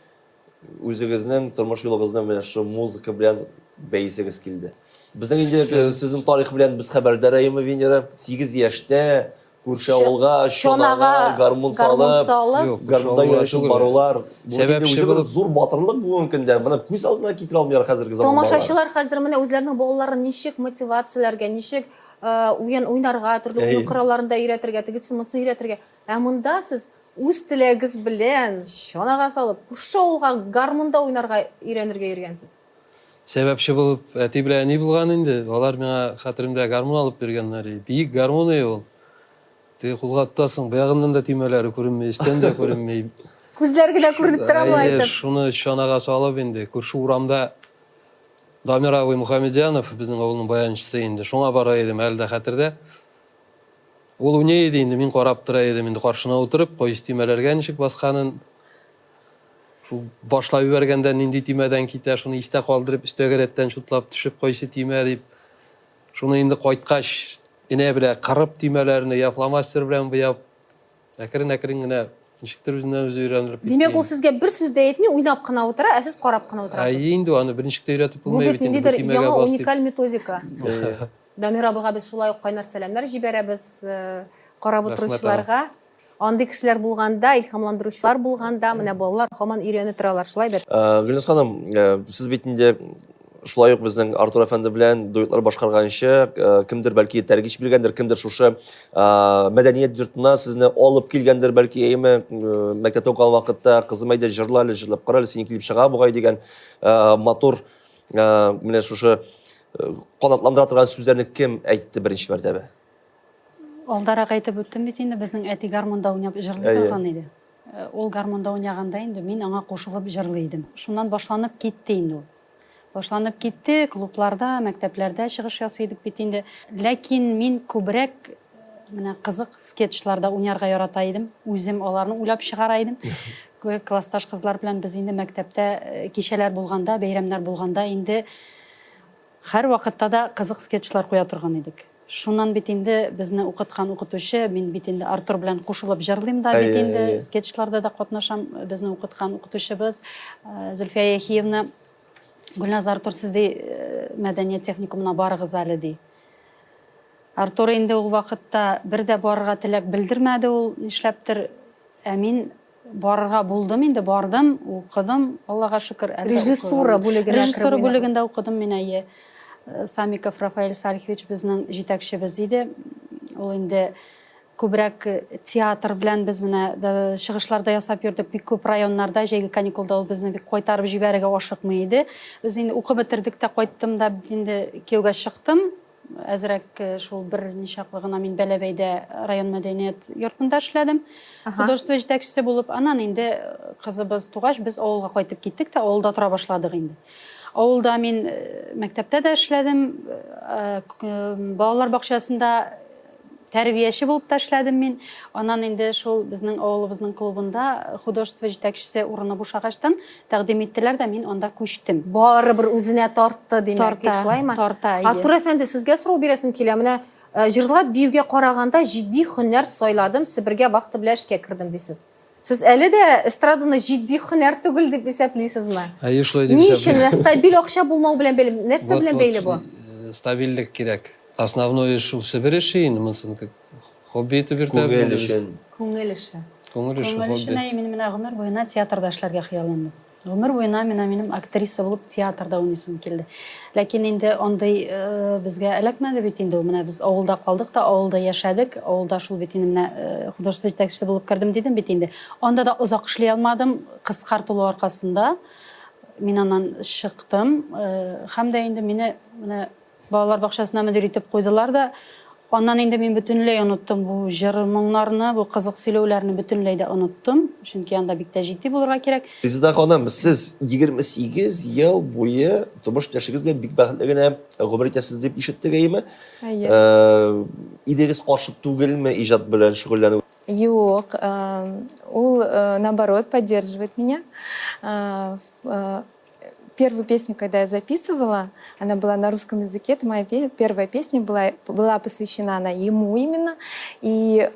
үзегезнең тормыш юлыгызны менә шул музыка белән бәйсегез килде? Безнең инде э, сезнең тарих белән без хәбәрдар әйеме, Венера? 8 яшьтә күрше авылга чанага гармун салып, гармунда йөрешеп барулар. Бу инде үзе бер зур батырлык бүгенге көндә. Моны күз алдына китерә алмыйлар хәзерге заман балалары. Тамашачылар хәзер менә үзләренең балаларын ничек мотивацияләргә, ничек уен уйнарга, төрле уен коралларын да өйрәтергә, тегесен монысын өйрәтергә. Ә монда сез үз теләгегез белән чанага салып, күрше авылга гармунда уйнарга өйрәнергә йөргәнсез. Сәбәпче булып әти белән әни булган инде. Алар миңа хәтеремдә гармун алып биргәннәр иде. Биек гармун иде ул. Теге кулга тотасың, баягыннан да төймәләре күренми, өстән дә күренми. Күзләр генә күренеп тора болай итеп. Шуны чанага салып инде, күрше урамда Дамир абый Мухамедзянов, безнең авылның баянчысы инде, шуңа бара идем, әле дә хәтердә. Ул уйный иде инде, мин карап тора идем инде каршына утырып, кайсы төймәләргә ничек басканын. Шул башлап җибәргәндә нинди төймәдән китә, шуны истә калдырып, өстәге рәттән чутлап төшеп, кайсы төймә дип. Шуны инде кайткач, энә белән кырып төймәләрне, я фломастер белән буяп, әкрен-әкрен генә ничектер үзеннән-үзе өйрәнелеп китте. Димәк, ул сезгә бер сүз дә әйтми, уйнап кына утыра, ә сез карап кына утырасыз. Әйе инде, аны берничек тә өйрәтеп булмый бит инде. Бу бит ниндидер яңа уникаль методика. Дамир абыйга без шулай ук кайнар сәламнәр җибәрәбез, карап утыручыларга. Андый кешеләр булганда, илһамландыручылар булганда, менә балалар һаман өйрәнә торалар, шулай бит? Гөлназ ханым, сез бит инде шулай ук безнең Артур әфәнде белән дуэтлар башкарганчы, кемдер бәлки этәргеч биргәндер, кемдер шушы мәдәният йортына сезне алып килгәндер, бәлки, әйеме, мәктәптә укыган вакытта, кызым, әйдә, җырла әле, җырлап кара әле, сине килеп чыга бугай дигән матур менә шушы канатландыра торган сүзләрне кем әйтте беренче мәртәбә? Алдарак әйтеп үттем бит инде, безнең әти гармунда уйнап җырлый торган иде. Ул гармунда уйнаганда инде мин аңа кушылып җырлый идем. Шуннан башланып китте инде ул. Башланып китте, клубларда, мәктәпләрдә чыгыш ясый идек бит инде. Ләкин мин күбрәк менә кызык скетчларда уйнарга ярата идем. Үзем аларны уйлап чыгара идем. Классташ кызлар белән без инде мәктәптә кичәләр булганда, бәйрәмнәр булганда инде һәрвакытта да кызык скетчлар куя торган идек. Шуннан бит инде безне укыткан укытучы, мин бит инде Артур белән кушылып җырлыйм да бит инде, скетчларда да катнашам, безне укыткан укытучыбыз Зөлфия Яхиевна, Гөлназ, Артур, сез ди мәдәният техникумына барыгыз әле, ди. Артур инде ул вакытта бер дә барырга теләк белдермәде ул, нишләптер. Ә мин барырга булдым инде, бардым, укыдым, Аллага шөкер. Әле Режиссура бүлегенә кереп Режиссура бүлегендә укыдым мин, әйе. Самиков Рафаэль Сальхович безнең җитәкчебез иде. Ул инде күбрәк театр белән без менә чыгышлар да ясап йөрдек. Бик күп районнарда җәйге каникулда ул безне бик кайтарып җибәрергә ашыкмый иде. Без инде укып бетердек тә кайттым да инде кияүгә чыктым. Әзрәк шул бер ничаклы гына мин Бәләбәйдә район мәдәният йортында эшләдем. Художество җитәкчесе булып. Аннан инде кызыбыз тугач, без авылга кайтып киттек тә, авылда тора башладык инде. Авылда мин мәктәптә дә эшләдем, балалар бакчасында тәрбияче булып та эшләдем мин. Аннан инде шул безнең авылыбызның клубында художество җитәкчесе урыны бушагачтан тәкъдим иттеләр дә, мин анда күчтем. Барыбер үзенә тартты, димәк, Тарта, шулаймы? тарта, әйе. Артур әфәнде, сезгә сорау бирәсем килә. Менә җырлап биюгә караганда җитди һөнәр сайладым, Себергә вахта белән эшкә кердем, дисез. Сез әле дә эстраданы җитди һөнәр түгел дип исәплисезме? Әйе, шулай дип Ни өчен? исәплим. Менә стабиль акча булмау белән бәйле, нәрсә Вот, белән вот, бәйле бу? стабильлек кирәк. Основной эш шул Себер эше инде, монысын как хобби итеп йөртәбез Күңел инде без. өчен. Күңел эше. Күңел эше, Күңел хобби. эшенә мин менә гомер буена театрда эшләргә хыялландым. Гомер буена менә минем актриса булып театрда уйныйсым килде. Ләкин инде андый безгә эләкмәде бит инде ул. Менә без авылда калдык та, авылда яшәдек. Авылда шул бит инде менә художество җитәкчесе булып кердем дидем бит инде. Анда да озак эшли алмадым, кыскартылу аркасында мин аннан чыктым. Һәм дә инде мине менә Балалар бакчасына мөдир итеп куйдылар да, аннан инде мин бөтенләй оныттым бу җыр-моңнарны, бу кызык сөйләүләрне бөтенләй дә оныттым, чөнки анда бик тә җитди булырга кирәк. Резеда ханым, сез 28 ел буе тормыш иптәшегез белән бик бәхетле генә гомер итәсез дип ишеттек, әйеме? Әйе. Ирегез каршы түгелме иҗат белән шөгыльләнү? Юк, ул, наоборот, поддерживает меня. Первую песню, когда я записывала, она была на русском языке, это моя первая песня была, была посвящена она ему именно. И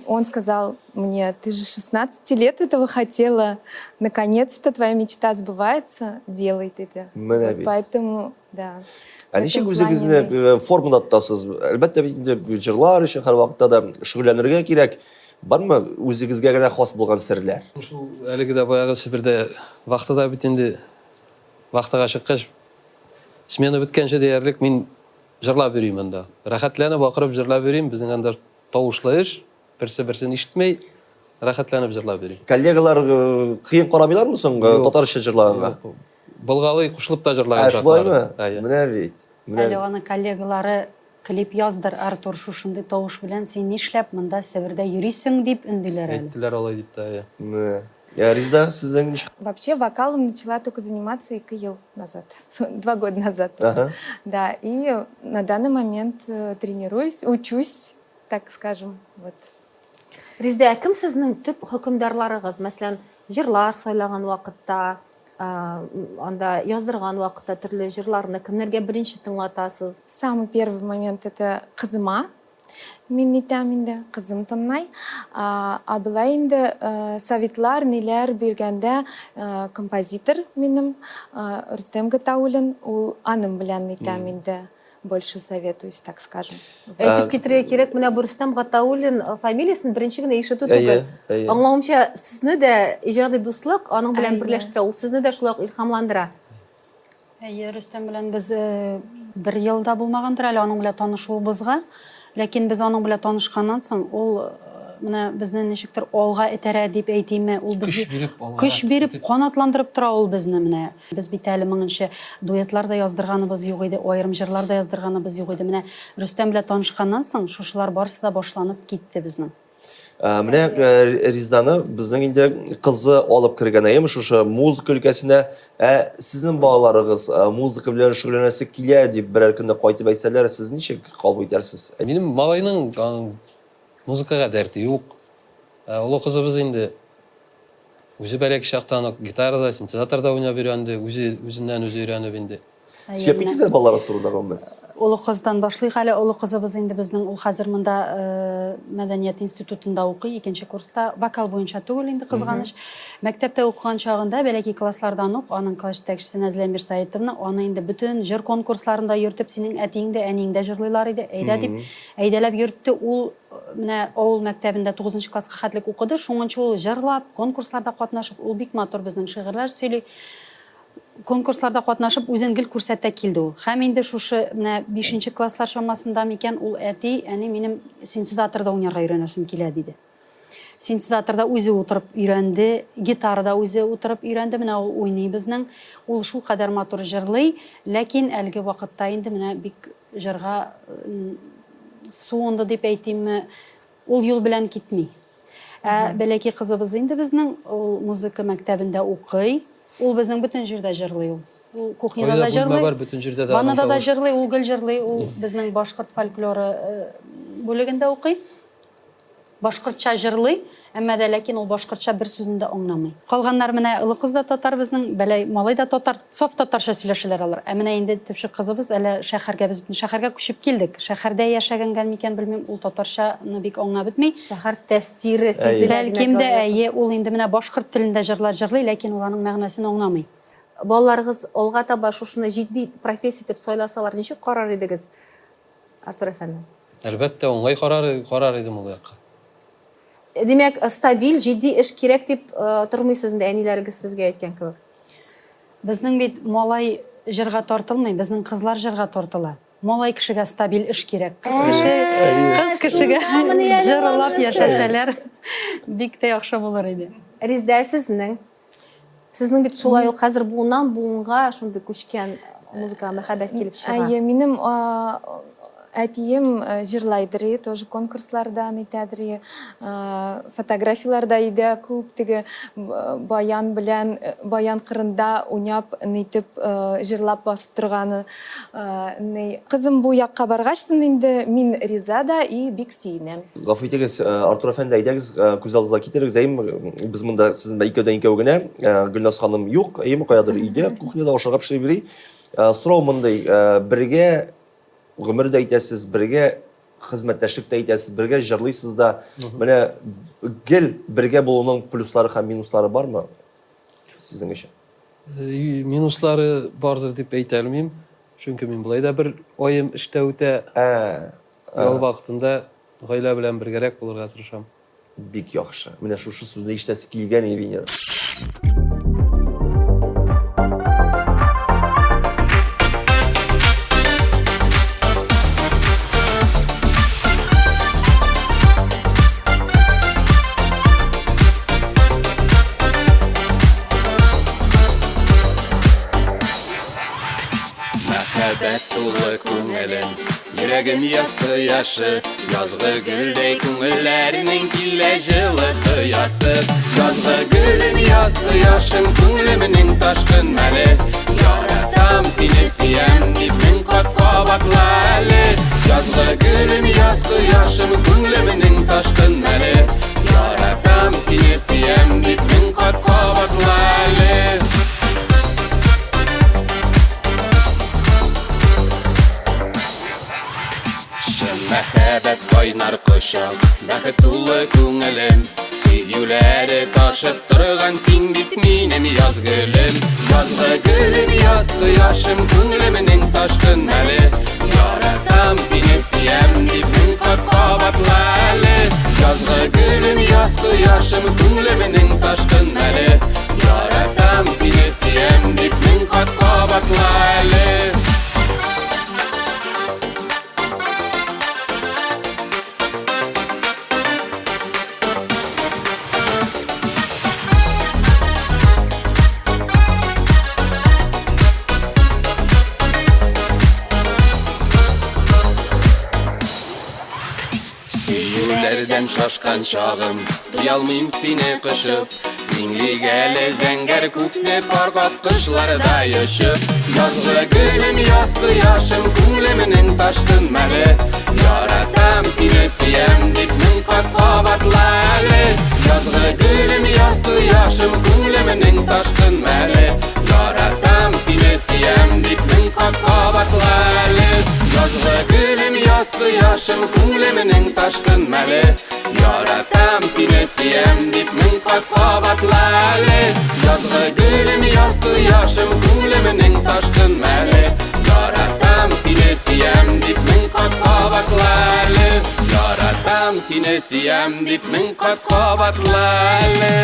он сказал мне, ты же 16 лет этого хотела, наконец-то твоя мечта сбывается, делай ты это. Менә Вот бит. поэтому, да. Ә В ничек этом үзегезне плане э, формада тотасыз? Әлбәттә бит инде җырлар өчен һәрвакытта да шөгыльләнергә кирәк. Бармы үзегезгә генә хас булган серләр? Шул әлеге дә баягы Себердә вахтада бит инде вахтага чыккач, смена беткәнче диярлек мин җырлап йөрим анда. Рәхәтләнеп акырып җырлап йөрим, безнең анда тавышлы эш, берсе берсен ишетмей, рәхәтләнеп җырлап йөрим. Коллегалар э, кыен карамыйлармы соң э, Юк. татарча җырлаганга? Юк. Булгалый, кушылып та җырлаган Ә шулаймы? чаклары. Әйе. Менә бит. Менә Әле аны коллегалары Клип яздыр, Артур, шушындый тавыш белән син нишләп монда Себердә йөрисең, дип өндиләр әле. Әйттеләр алай дип тә, әйе. Менә. Ә Резеда, сезнең ничек? Вообще вокалом начала только заниматься ике ел назад, два года назад только. Ага. Да, и на данный момент э, тренируюсь, учусь, так скажем, вот. Резеда, ә кем сезнең төп хөкемдарларыгыз? Мәсәлән, җырлар сайлаган вакытта, анда яздырган вакытта төрле җырларны кемнәргә беренче тыңлатасыз? Самый первый момент это кызыма мин итәм инде, кызым тыңлай. А болай инде советлар, ниләр биргәндә композитор минем Рөстәм Гатауллин, ул аның белән итәм инде. больше советуюсь, так скажем. Әйтеп китерергә кирәк, менә бу Рөстәм Гатауллин э, фамилиясен беренче генә ишетү түгел. Аңлавымча, сезне дә иҗади дуслык аның белән берләштерә, ул сезне дә шулай ук илһамландыра. Әйе, Рөстәм белән без э, бер ел да булмагандыр әле аның белән танышуыбызга. Ләкин без аның белән танышканнан соң, ул э, менә безне ничектер алга этәрә дип әйтимме, ул Көч биреп, алга көч биреп, итеп. канатландырып тора ул безне менә. Без бит әле моңынчы дуэтлар да яздырганыбыз юк иде, аерым җырлар да яздырганыбыз юк иде. Менә Рөстәм белән танышканнан соң, шушылар барысы да башланып китте безнең. Менә Ризданы безнең инде кызы алып кергән, әйеме, шушы музыка өлкәсенә. Ә сезнең балаларыгыз музыка белән шөгыльләнәсе килә дип берәр көнне кайтып әйтсәләр, сез ничек кабул итәрсез? Минем малайның аның музыкага дәрте юк. Ә олы кызыбыз инде үзе бәләкәй чактан ук гитарада, синтезаторда уйнап өйрәнде, үзе үзеннән-үзе өйрәнеп инде. Сөйләп китегез әле балаларыгыз турында гомумән. Олы кыздан башлыйк әле. Олы кызыбыз инде безнең, ул хәзер монда мәдәният институтында укый, икенче курста. Вокал буенча түгел инде, кызганыч. Мәктәптә укыган чагында, бәләкәй класслардан ук, аның класс җитәкчесе Нәзилә Мирсаитовна аны инде бөтен җыр конкурсларында йөртеп, синең әтиең дә, әниең дә җырлыйлар иде, әйдә дип, әйдәләп йөртте. Ул менә авыл мәктәбендә тугызынчы класска хәтлек укыды. Шуңынчы ул җырлап, конкурсларда катнашып, ул бик матур безнең шигырьләр сөйли. Конкурсларда катнашып, үзен гел күрсәтә килде ул. Һәм инде шушы менә бишенче класслар чамасында микән, ул әти, әни, минем синтезаторда уйнарга өйрәнәсем килә, диде. Синтезаторда үзе утырып өйрәнде, гитарада үзе утырып өйрәнде, менә ул уйный безнең. Ул шулкадәр матур җырлый, ләкин әлеге вакытта инде менә бик җырга суынды дип әйтимме, ул юл белән китми. Ә бәләкәй кызыбыз инде безнең, ул музыка мәктәбендә укый. Ул безнең бөтен җирдә җырлый ул. Ул кухняда да җырлый. Бар, бөтен җирдә дә. Ваннада да җырлый, ул гел җырлый. Ул безнең башкорт фольклоры бүлегендә укый. Башкортча җырлый, әмма дә ләкин ул башкортча бер сүзне дә аңламый. Калганнар менә олы кыз да татар безнең, бәләй малай да татар, саф татарча сөйләшәләр алар. Ә менә инде төпчек кызыбыз әле шәһәргә, без шәһәргә күчеп килдек. Шәһәрдә яшәгәнгә микән, белмим, ул татарчаны бик аңлап бетми. Шәһәр тәэсире сизелә, димәк, Бәлкем дә, әйе, ул инде менә башкорт телендә җырлар җырлый, ләкин ул аның мәгънәсен аңламый. Балаларыгыз алга таба шушыны җитди профессия итеп сайласалар, ничек карар идегез, Артур әфәнде? Әлбәттә, уңай карар, карар идем ул якка. Димәк, стабиль, җитди эш кирәк дип тормыйсыз инде, әниләрегез сезгә әйткән кебек. Безнең бит малай җырга тартылмый, безнең кызлар җырга тартыла. Малай кешегә стабиль эш кирәк. Кыз кеше, кыз кешегә җырлап яшәсәләр, бик тә яхшы булыр иде. Резидә, сезнең? Сезнең бит шулай ук хәзер буыннан буынга шундый күчкән музыкага мәхәббәт килеп чыга. Әйе, минем әтием җырлайдыр, тоже конкурсларда нитәдер. Фотографияләрдә өйдә күп теге баян белән, баян кырында уйнап, нитеп җырлап басып торганы. Ни, кызым бу якка баргачтын инде мин риза да и бик сөенәм. Гафу итегез, Артур әфәнде, әйдәгез, күз алдыгызга китерегез, әйеме, без монда сезнең белән икәүдән-икәү генә, Гөлназ ханым юк, әйеме, каядыр өйдә, кухняда ашарга пешереп йөри. Сорау мондый, бергә гомер дә итәсез, бергә хезмәттәшлек тә итәсез, бергә җырлыйсыз да. Менә гел бергә булуның плюслары һәм минуслары бармы сезнең өчен? Минуслары бардыр дип әйтә алмыйм. Чөнки мин болай да бер аем эштә үтә. Ял вакытында гаилә белән бергәрәк булырга тырышам. Бик яхшы. Менә шушы сүзне ишетәсе килгән иде, Венера. Мәхәббәт тулы күңелем, йөрәгем яз кояшы, Язгы гөлдәй күңелләрнең килә җылы тоясы. Язгы гөлем, яз кояшым, күңелемнең ташкын мәле. Яратам сине, сөям дип мең кат кабатла әле. Язгы гөлем, яз кояшым, күңелемнең ташкын мәле. Яратам сине, сөям дип мең кат кабатла әле. Чын мәхәббәт кайнар кочак, бәхет тулы күңелем. Сөюләре ташып торган син бит минем яз гөлем. Язгы гөлем, яз кояшым, күңелемнең ташкын мәле. Яратам сине, сөям дип мең кат кабатла әле. Язгы гөлем, яз кояшым, күңелемнең ташкын мәле. Яратам сине, сөям дип мең кат кабатла әле. Сөюләрдә Сөюдән шашкан чагым, туялмыйм сине кочып. Миңлик әле зәңгәр күкне пар каткычлардай очып. Язгы гөлем, яз кояшым, күңелемнең ташкын мәле. Яратам сине, сөям дип мең кат кабатла әле. Язгы гөлем, яз кояшым, күңелемнең ташкын мәле. Яратам сине, сөям дип мең кат кабатла әле. Язгы гөлем, яз кояшым, күңелемнең ташкын мәле. Яратам сине, сөям дип мең кат кабатла әле. Язгы гөлем, яз кояшым, күңелемнең ташкын мәле. Яратам сине, сөям дип мең кат кабатла әле. Яратам сине, сөям дип мең кат кабатла әле.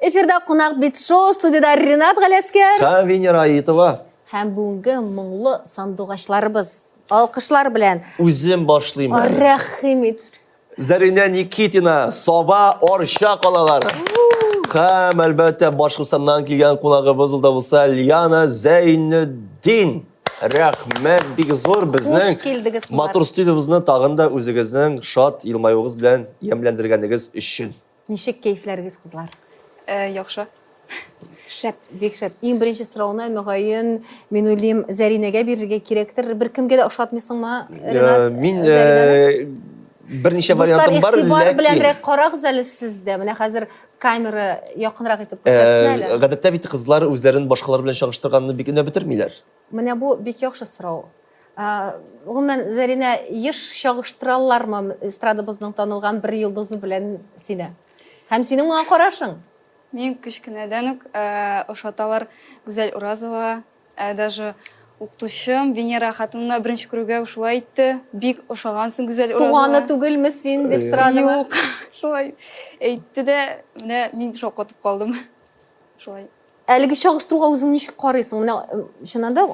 Эфирда кунак бит шоу студияда Ренат Галәскәр. Һәм Венера Аитова. Һәм бүгенге моңлы сандугачларыбыз алкышлар белән. Үзем башлыйм. Рәхим ит. Зәринә Никитина, Саба, Арча калалары. Һәм, әлбәттә, Башкортстаннан килгән кунагыбыз ул да булса Лиана Зәйнетдин. Рәхмәт бик зур безнең Хуш килдегез, кызлар. матур студиябызны тагын да үзегезнең шат елмаюыгыз белән ямьләндергәнегез өчен. Ничек кәефләрегез, кызлар? Э, яхшы. Шәп, бик шәп. Иң беренче сорауны, мөгаен, мин уйлыйм, Зәринәгә бирергә кирәктер. Беркемгә дә ошатмыйсыңмы, Ренат? Э, мин э, берничә вариантым бар, Дуслар, игътибар беләнрәк карагыз әле сез дә. Менә хәзер камера якынрак итеп күрсәтсен әле. Э, гадәттә бит кызлар үзләрен башкалар белән чагыштырганны бик өнәп бетермиләр. Менә бу бик яхшы сорау. Гомумән, Зәринә, еш чагыштыралармы эстрадабызның танылган бер йолдызы белән сине? Һәм синең моңа карашың? Мин кечкенәдән үк ошаталар Гүзәл Уразовага. Даже укытучым Венера Хатымовна беренче күрүгә үк шулай әйтте. Бик ошагансың Гүзәл Уразова. Туганы түгелме син, дип сорадымы? Юк, шулай әйтте дә, менә мин шаккатып калдым. Шулай. Әлеге чагыштыруга үзең ничек карыйсың? Менә чыннан да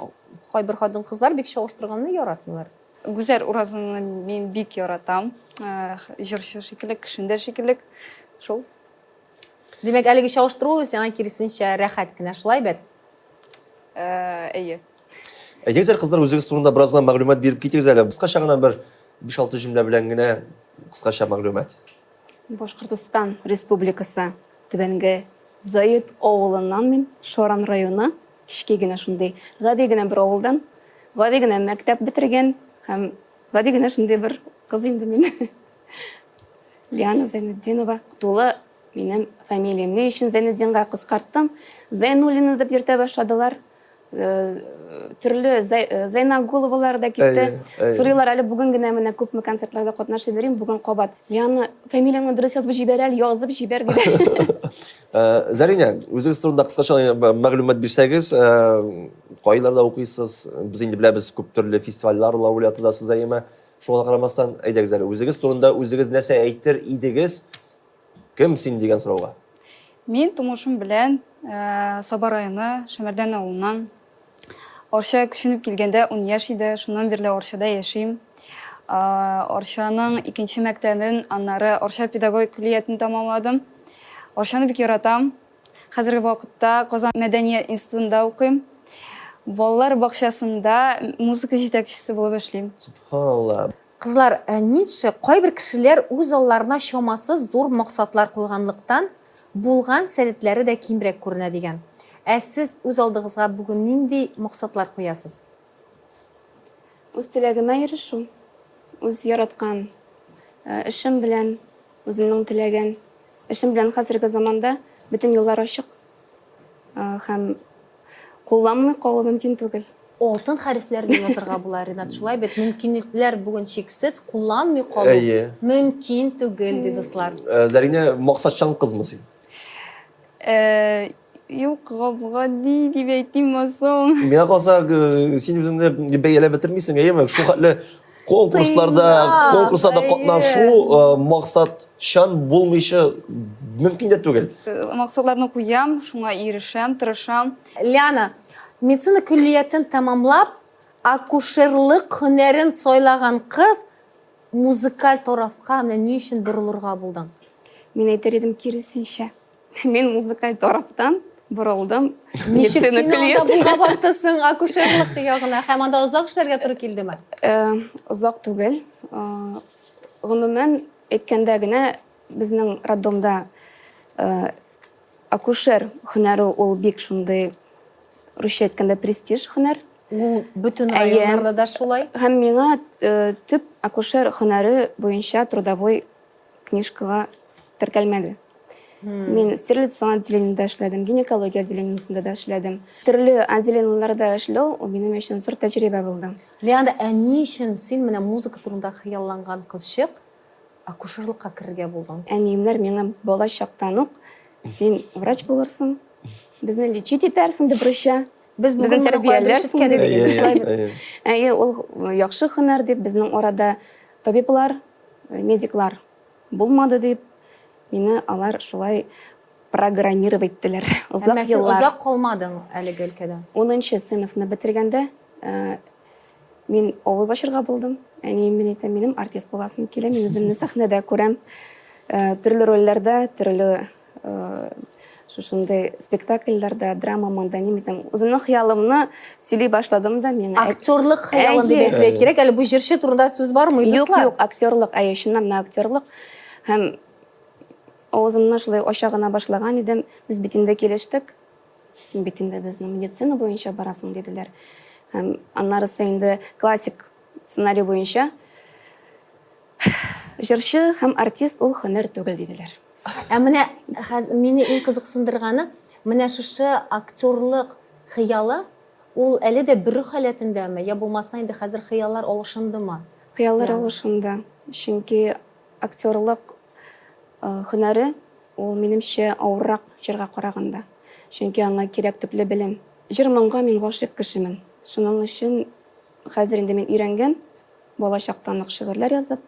кайбер хатын-кызлар бик чагыштырганны яратмыйлар. Гүзәл Уразованы мин бик яратам. Җырчы шикелле, кешен дә шикелле. Шул. Димәк, әлеге чагыштыру сиңа киресенчә рәхәт кенә, шулай бит? Э, әйе. Әйдәгез әле, кызлар, үзегез турында бераз гына мәгълүмат биреп китегез әле. Кыскача гына бер 5-6 җөмлә белән генә кыскача мәгълүмат. Башкортостан Республикасы Түбәнге Заит авылыннан мин, Шаран районы, кечкенә генә шундый гади генә бер авылдан, гади генә мәктәп бетергән һәм гади генә шундый бер кыз инде мин. Лиана Зәйнетдинова, тулы минем фамилиям. Ни өчен Зәйнетдинга кыскарттым? Зәйнуллина дип йөртә башладылар. Э, төрле э, Зәйнагуловалар да китте. Сорыйлар әле бүген генә менә күпме концертларда катнашып йөрим, бүген кабат. Лиана, фамилияңне дөрес язып җибәр әле, язып җибәр диде. Э, Зәринә, үзегез турында кыскача мәгълүмат бирсәгез, кайларда укыйсыз? Без инде беләбез, күп төрле фестивальләр лауреаты да сез, әйеме? Шуңа да карамастан, әйдәгез әле, үзегез турында үзегез нәрсә әйтер идегез, кем син дигән сорауга? Мин тумышым белән э, Саба районы Шәмәрдән авылыннан. Арча күченеп килгәндә 10 яшь иде, шуннан бирле Арчада яшим. Э, Арчаның икенче мәктәбен, аннары Арча педагогик көллиятен тәмамладым. Арчаны бик яратам. Хәзерге вакытта Казан мәдәният институтында укыйм. Балалар бакчасында музыка җитәкчесе булып эшлим. Сөбханалла. Кызлар, э, Ницше кайбер кешеләр үз алларына чамасыз зур максатлар куйганлыктан, булган сәләтләре дә кимрәк күренә дигән. Ә сез үз алдыгызга бүген нинди максатлар куясыз? Үз теләгемә ирешү, үз яраткан э, эшем белән, үземнең теләгән Эшем белән хәзерге заманда бөтен юллар ачык һәм кулланмый калу мөмкин түгел. Алтын хәрефләрне язырга була, Ренат, шулай бит? Мөмкинлекләр бүген чиксез, кулланмый калу Әйе. мөмкин түгел, ди дуслар. Зәринә, максатчан кызмы син? Юк, гап-гади дип әйтимме соң? Миңа калса, э, син үзеңне бәяләп бетермисең, әйеме? Шул хәтле конкурсларда, конкурсларда катнашу э, максатчан булмыйча мөмкин дә түгел. Э, максатларны куям, шуңа ирешәм, тырышам. Лиана, медицина көллиятен тәмамлап, акушерлык һөнәрен сайлаган кыз. музыкаль тарафка менә ни өчен борылырга булдың? Мин әйтер идем, киресенчә. Мин музыкаль тарафтан борылдым. Ничек син анда булгап аттысың акушерлык ягына һәм анда озак эшләргә туры килдеме? Э, озак түгел. Э, гомумән әйткәндә генә безнең роддомда э, акушер һөнәре ул бик шундый русча әйткәндә престиж һөнәр. Ул бөтен районнарда да шулай. Һәм миңа төп акушер һөнәре буенча трудовой книжкага теркәлмәде. Мин стерилизацион отделениедә эшләдем, гинекология отделениесендә дә эшләдем. Төрле отделениеләрдә эшләү ул минем өчен зур тәҗрибә булды. Лиана, ә ни өчен син менә музыка турында хыялланган кызчык акушерлыкка керергә булдың? Әниемнәр миңа бала чактан ук, син врач булырсың, безне лечить итәрсең дип русча. Без бүген моны каядыр ишеткән идек инде, шулай бит? Әйе, ул яхшы һөнәр дип, безнең арада табиблар, медиклар булмады дип, мине алар шулай программировать иттеләр. Озак Әмма син еллар. озак калмадың әлеге өлкәдә. Унынчы сыйныфны бетергәндә, мин авыз ачырга булдым. Әнием мин әйтәм, минем артист буласым килә, мин үземне сәхнәдә күрәм. Төрле рольләрдә, төрле шушындый спектакльләрдә, драма, мандоним итәм. Үземнең хыялымны сөйли башладым да миңа. Актерлык хыялын дип әйтергә кирәк. Әле бу җырчы турында сүз бармы, дуслар? Юк, юк, актерлык, әйе, чыннан да актерлык. Һәм авызымны шулай ача гына башлаган идем. Без бит инде килештек. Син бит инде безнең медицина буенча барасың, диделәр. Һәм аннарысы инде классик сценарий буенча җырчы һәм артист ул һөнәр түгел, диделәр. Ә менә мине иң кызыксындырганы, менә шушы актерлык хыялы, ул әле дә бөре халәтендәме, я булмаса инде хәзер хыяллар алышындымы? Хыяллар алышынды. Чөнки актерлык һөнәре ул, минемчә, авыррак җырга караганда. Чөнки аңа кирәк төпле белем. Җыр-моңга мин гашыйк кешемен. Шуның өчен хәзер инде мин өйрәнгән, бала чактан ук шигырьләр язып,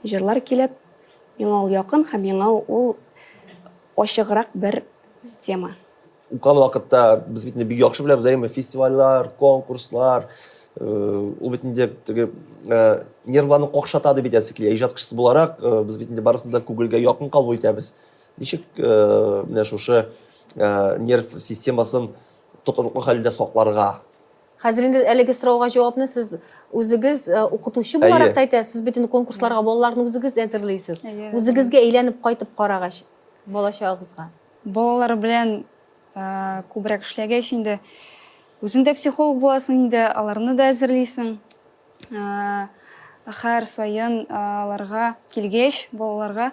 җырлар көйләп, Миңа ул якын һәм миңа ул ачыграк бер тема. Укыган вакытта без бит инде бик яхшы беләбез, әйеме, фестивальләр, конкурслар, э, ул бит инде теге э, нервларны какшата дип әйтәсе килә. Иҗат кешесе буларак, э, без бит инде барысын да күңелгә якын кабул итәбез. Ничек менә шушы нерв системасын тотрыклы хәлдә сакларга? Хәзер инде әлеге сорауга җавапны сез үзегез э, укытучы буларак та әйтәсез, сез бит инде конкурсларга балаларны үзегез әзерлисез. Үзегезгә әйләнеп кайтып карагач, бала чагыгызга. Балалар белән э, күбрәк эшләгәч инде үзең дә психолог буласың инде, аларны да әзерлисең. Э, һәр саен аларга килгәч, балаларга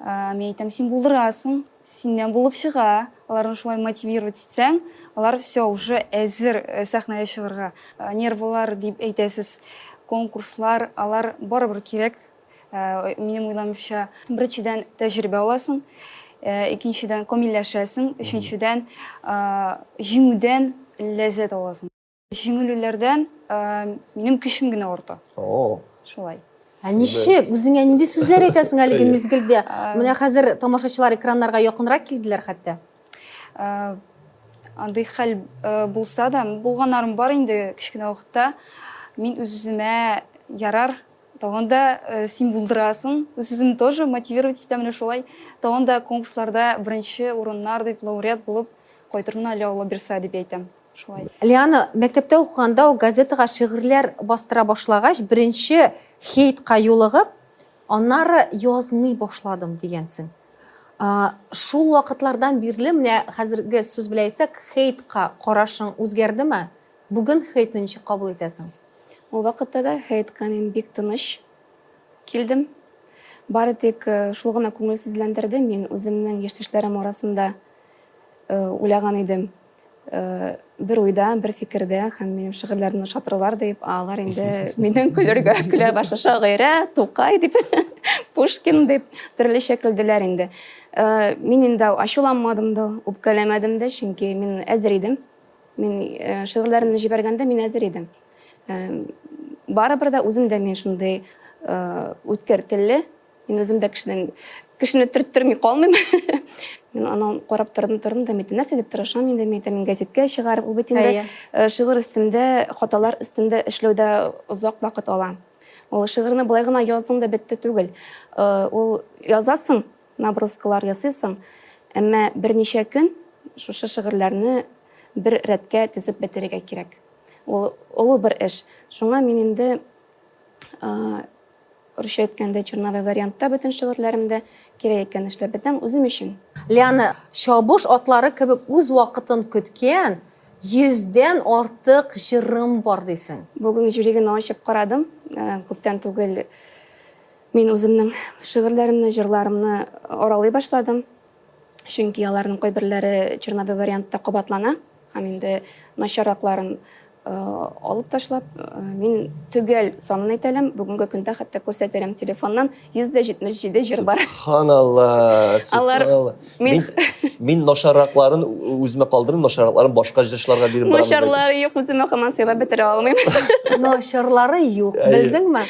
мин әйтәм, син булдырасың, синнән булып чыга. Аларны шулай мотивировать итсәң, алар все уже әзер сәхнәгә чыгарга. Нервылар дип әйтәсез, конкурслар, алар барыбер кирәк. Минем уйламча, беренчедән тәҗрибә аласың, икенчедән камилләшәсең, өченчедән җиңүдән ләззәт аласың. Җиңелүләрдән минем көчем генә арта. О. Шулай. Ә ничек? Үзеңә нинди сүзләр әйтәсең әлеге мизгелдә? Менә хәзер тамашачылар экраннарга якынрак килделәр хәтта. Андый хәл булса да, булганнарым бар инде кечкенә вакытта. Мин үз-үземә ярар, тагын да син булдырасың. Үз-үземне тоже мотивировать итәм менә шулай. Тагын да конкурсларда беренче урыннар дип лауреат булып кайтырмын әле Алла бирса дип әйтәм. Шулай. Лиана, мәктәптә укыганда ук газетага шигырьләр бастыра башлагач, беренче хейтка юлыгып, аннары язмый башладым дигәнсең. Шул вакытлардан бирле, менә хәзерге сүз белән әйтсәк, хейтка карашың үзгәрдеме? Бүген хейтны ничек кабул итәсең? Ул вакытта да хейтка мин бик тыныч килдем. Бары тик шул гына күңелсезләндерде, мин үземнең яшьтәшләрем арасында уйлаган идем. Бер уйда, бер фикердә һәм минем шигырьләремне ошатырлар дип, алар инде миннән көлергә көлә башлады. Шагыйрә, Тукай дип, Пушкин дип төрлечә көлделәр инде. Мин инде ачуланмадым да, үпкәләмәдем дә, чөнки мин әзер идем. Мин шигырьләремне җибәргәндә мин әзер идем. Барыбер дә үзем дә мин шундый үткер телле, Мин үзем дә кешедән кешене төрттерми калмыйм. Мин аннан карап тордым, тордым да, мин нәрсә дип тырышам инде, мин әйтәм, мин газеткә чыгарып, ул бит инде э, шигырь өстендә, хаталар өстендә эшләү дә озак вакыт ала. Ул шигырьне болай гына яздың да бетте түгел. Ул язасың, наброскалар ясыйсың, әмма берничә көн шушы шигырьләрне бер рәткә тезеп бетерергә кирәк. Ул олы бер эш. Шуңа мин инде русча әйткәндә черновой вариантта бөтен шигырьләремдә кирәк икән эшләп бетәм үзем өчен. Лиана, чабыш атлары кебек үз вакытын көткән йөздән артык җырым бар дисең. Бүген жюри генә ачып карадым. Күптән түгел мин үземнең шигырьләремне, җырларымны аралый башладым. Чөнки аларның кайберләре черновой вариантта кабатлана һәм инде начарракларын алып ташлап, мин төгәл санын әйтә алам, бүгенге көндә хәтта күрсәтә алам телефоннан, 177 җыр бар. Субханалла, субханалла. Мин мин начарракларын үземә калдырдым, начарракларын башка җырчыларга биреп барам. Начарлары юк, үземә һаман сыйлап бетерә алмыйм. Начарлары юк, белдеңме?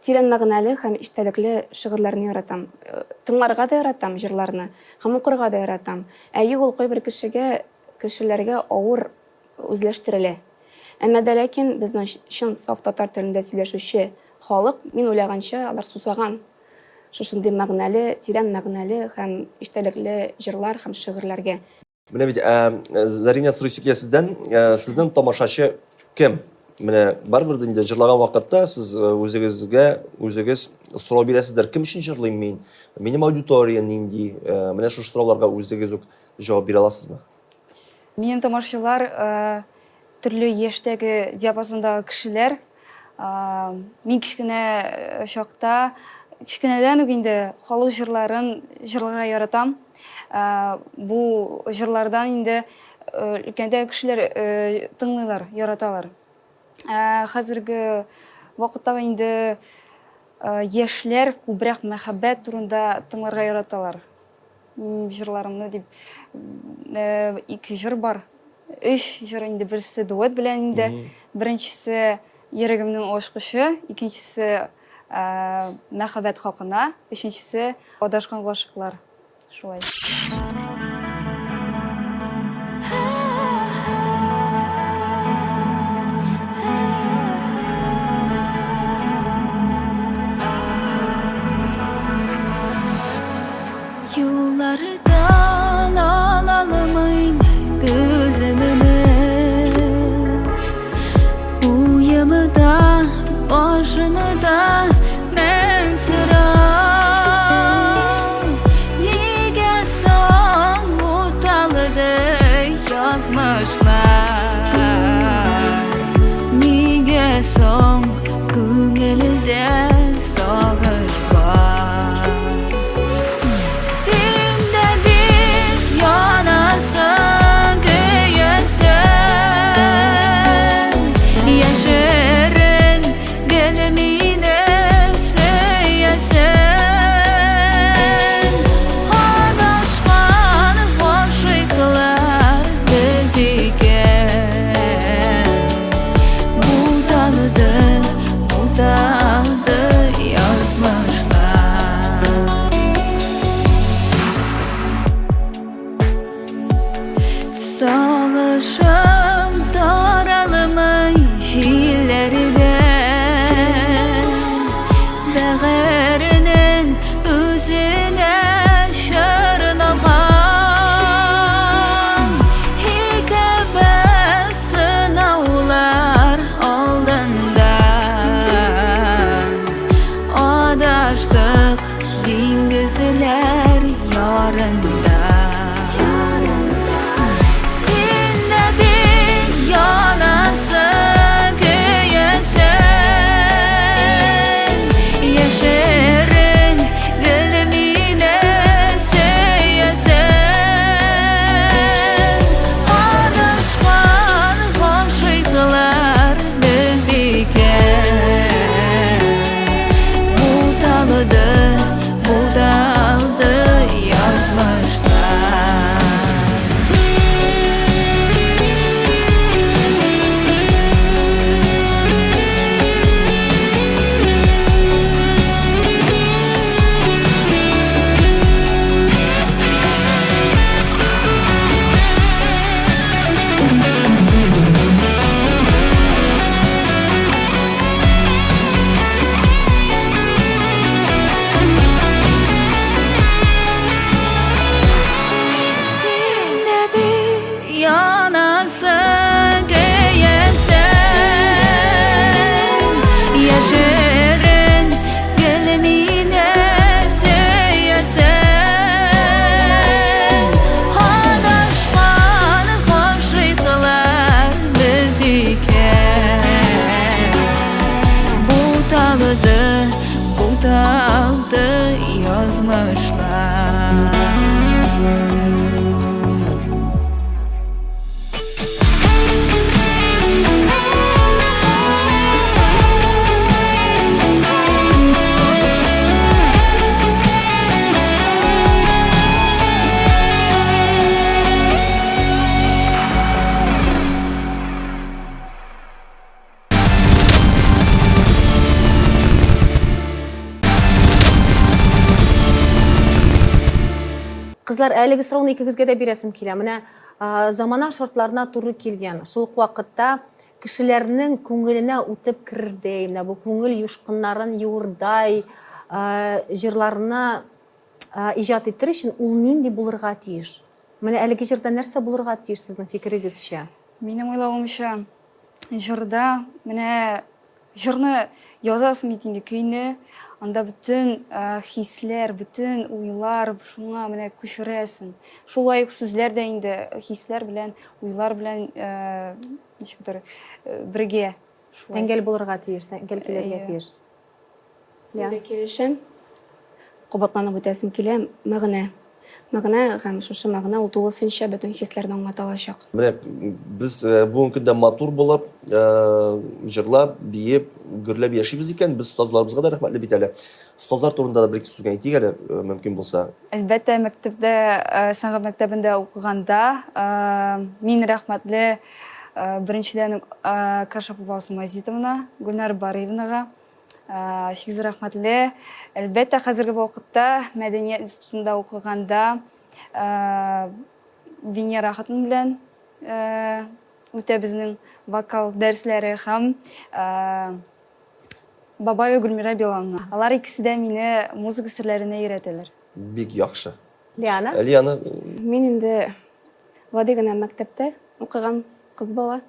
Тирән мәгънәле һәм эчтәлекле шигырьләрне яратам. Тыңларга да яратам җырларны һәм укырга да яратам. Әйе, ул кайбер кешегә, кешеләргә авыр үзләштерелә. Әмма дә ләкин безнең чын саф татар телендә сөйләшүче халык, мин уйлаганча, алар сусаган шушындый мәгънәле, тирән мәгънәле һәм эчтәлекле җырлар һәм шигырьләргә. Менә бит, Зарина, сорыйсы килә сездән, сезнең тамашачы кем? Менә барыбер дә инде җырлаган вакытта сез үзегезгә үзегез сорау бирәсездер, кем өчен җырлыйм мин? Минем аудитория нинди? Менә шушы сорауларга үзегез үк җавап бирә аласызмы? Минем тамашачылар төрле яшьтәге диапазондагы кешеләр. Мин кечкенә чакта, кечкенәдән үк инде халык җырларын җырларга яратам. Бу җырлардан инде өлкәндәге кешеләр тыңлыйлар, яраталар. Ә хәзерге вакытта инде яшьләр күбрәк мәхәббәт турында тыңларга яраталар. Җырларымны дип ике җыр бар. Өч җыр инде, берсе дуэт белән инде. Беренчесе Йөрәгемнең ачкычы, икенчесе Мәхәббәт хакына, өченчесе Адашкан гашыйклар. Шулай. Юллардан алалмыйм күземне, Уемда, башымда мең сорау. Нигә соң буталды язмышлар? Нигә соң күңелдә сагыш бар? Син дә бит янасың, көясең, Яшерен гел мине сөясең. Адашкан гашыйклар без икән. Буталды, буталды язмышлар. Сагышым таралмый җилләрдә, Бәгырьнең үзенә чорналган. Икебез сынаулар алдында Адаштык диңгезләр ярында. Син дә бит янасың, көясең, Яшерен гел мине сөясең. Адашкан гашыйклар без икән. Буталды, буталды язмышлар. уңышлар. Кызлар, әлеге сорауны икегезгә дә бирәсем килә. Менә замана шартларына туры килгән, шул ук вакытта кешеләрнең күңеленә үтеп керердәй, менә бу күңел юшкыннарын юырдай җырларны иҗат итер өчен ул нинди булырга тиеш? Менә әлеге җырда нәрсә булырга тиеш сезнең фикерегезчә? Минем уйлавымча, җырда менә җырны язасың бит инде көйне, анда бөтен хисләр, бөтен уйлар шуңа менә күчерәсең. Шулай ук сүзләр дә инде хисләр белән, уйлар белән ничектер бергә. Тәңгәл булырга тиеш, тәңгәл килергә тиеш. Мин дә килешәм. Кабатланып үтәсем килә, мәгънә. Мәгънә һәм шушы мәгънә ул тулысынча бөтен хисләрне аңлата алачак. Менә без бүгенге көндә матур булып, җырлап, биеп, гөрләп яшибез икән, без остазларыбызга да рәхмәтле бит әле. Остазлар турында да бер-ике сүз генә әйтик әле, мөмкин булса. Әлбәттә, мәктәптә, сәнгать мәктәбендә укыганда мин рәхмәтле беренчедән үк Кашапова Алсу Мазитовна, Гөлнара Барыевнага, Чиксез рәхмәтле. Әлбәттә, хәзерге вакытта мәдәният институтында укыганда Венера хатын белән үтә безнең вокал дәресләре һәм Бабаева Гөлмира Билаловна. Алар икесе дә мине музыка серләренә өйрәтәләр. Бик яхшы. Лиана? Лиана. Мин инде гади генә мәктәптә укыган кыз бала.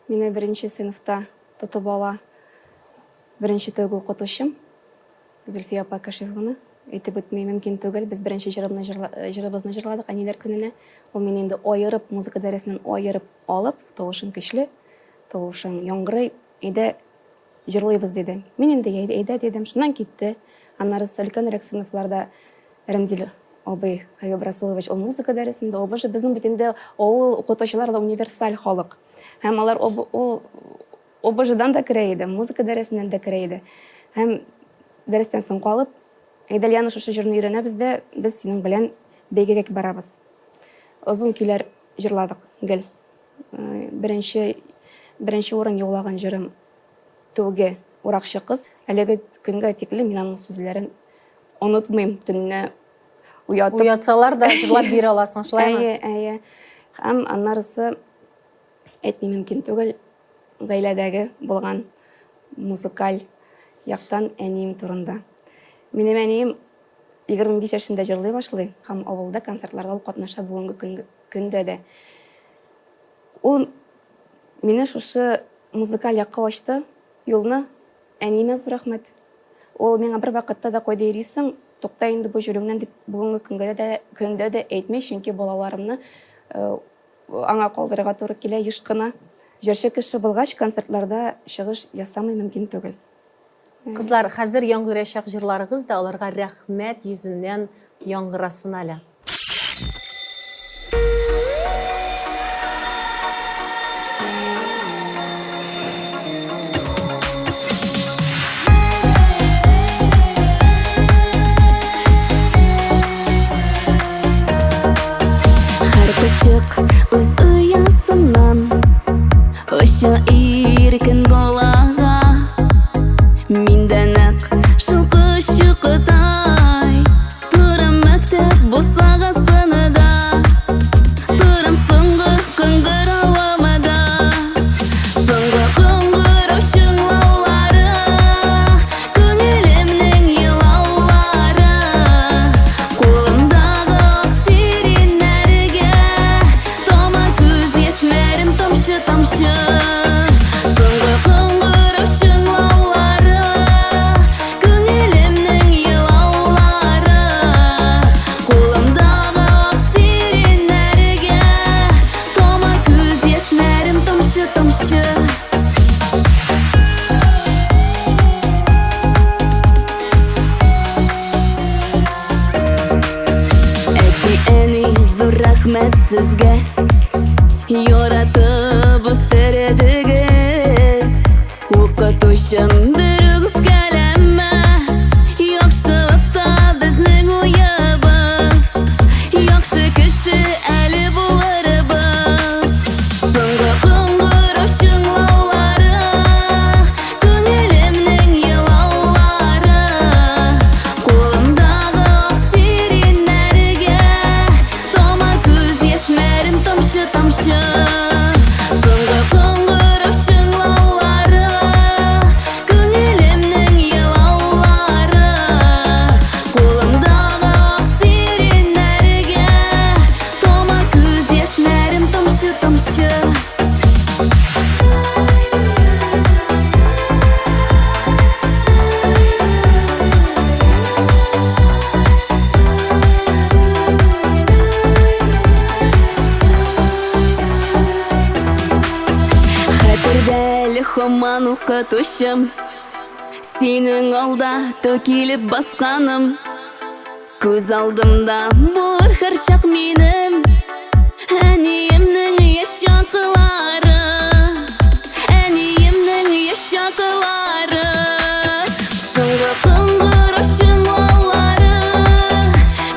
Мине беренче сыйныфта Тотып ала. Беренче тәүге укытучым Зөлфия апа Кәшифованы әйтеп үтми мөмкин түгел. Без беренче җырымны җырла, җырыбызны җырладык Әниләр көненә. Ул мине инде аерып, музыка дәресеннән аерып алып, тавышың көчле, тавышың яңгырый, әйдә җырлыйбыз диде. Мин инде әйдә, әйдә дидем. Шуннан китте. Аннары өлкәнрәк сыйныфларда Рәмзил абый Хәбиб Расулович ул музыка дәресендә, ул боже, безнең бит инде авыл укытучылары да универсаль халык. Һәм алар ул ОБЖдан да керә иде, музыка дәресеннән дә керә иде. Һәм дәрестән соң калып, Әйдә, Лиана, шушы җырны өйрәнәбез дә, без синең белән бәйгегә барабыз. Озын көйләр җырладык гел. Беренче беренче урын яулаган җырым Тәүге уракчы кыз. Әлеге көнгә тиклем мин аның сүзләрен онытмыйм, төнне уятып. Уятсалар да җырлап бирә аласың, шулаймы? Әйе, әйе. Һәм аннарысы әйтми мөмкин түгел, гаиләдәге булган музыкаль яктан әнием турында. Минем әнием 25 яшендә җырлый башлый һәм авылда концертларда ул катнаша бүгенге көндә дә. Ул мине шушы музыкаль якка ачты юлны. Әниемә зур рәхмәт. Ул миңа бервакытта да кайда йөрисең, тукта инде бу җөрүеңнән дип бүгенге көнгә дә көндә дә әйтми, чөнки балаларымны аңа калдырырга туры килә еш кына. Җырчы кеше булгач, концертларда чыгыш ясамый мөмкин түгел. Кызлар, хәзер яңгырыячак җырларыгыз да аларга рәхмәт йөзеннән яңгырасын әле. Һәр кошчык үз оясыннан Оча иркен балага. Мин дә нәкъ шул кошчыктай Торам мәктәп бусагасында, Торам соңгы кыңгыравымда. Соңгы кыңгырау чыңлаулары, Күңелемнең елаулары. Кулымдагы ак сиреннәргә Тама күз яшьләрем тамчы-тамчы. Рәхмәт сезгә, яратып үстердегез. Укытучым, берүк үпкәләмә, яхшылыкта безнең уебыз. Яхшы кеше әле булырбыз. Соңгы кыңгырау чыңлаулары, күңелемнең елаулары. Кулымдагы ак сиреннәргә тама күз яшьләрем тамчы-тамчы. Соңгы кыңгырау чыңлаулары, күңелемнең елаулары. Кулымдагы ак сиреннәргә тама күз яшьләрем тамчы-тамчы. Хәтердә әле һаман укытучым, Синең алда ту килеп басканым. Күз алдымда булыр һәрчак минем Әниемнең яшь чаклары, Әниемнең яшь чаклары. Соңгы кыңгырау чыңлаулары,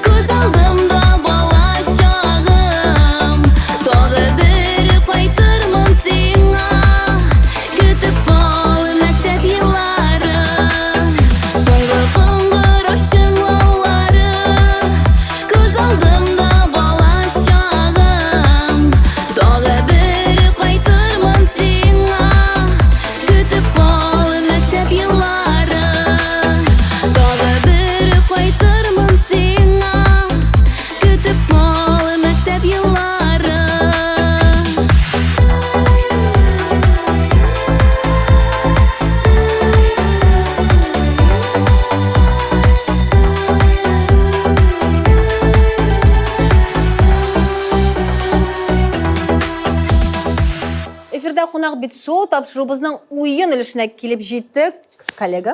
Күз алдымда бала чагым. Тагы бер кайтырмын сиңа, Көтеп кал, мәктәп еллары. Соңгы кыңгырау чыңлаулары, Күз алдымда бала чагым. Тагы бер кайтырмын сиңа, Көтеп кал, мәктәп еллары. Тагы бер кайтырмын сиңа, Көтеп кал, мәктәп еллары. Эфирда кунак бит шоу тапшыруыбызның уен өлешенә килеп җиттек. Коллега.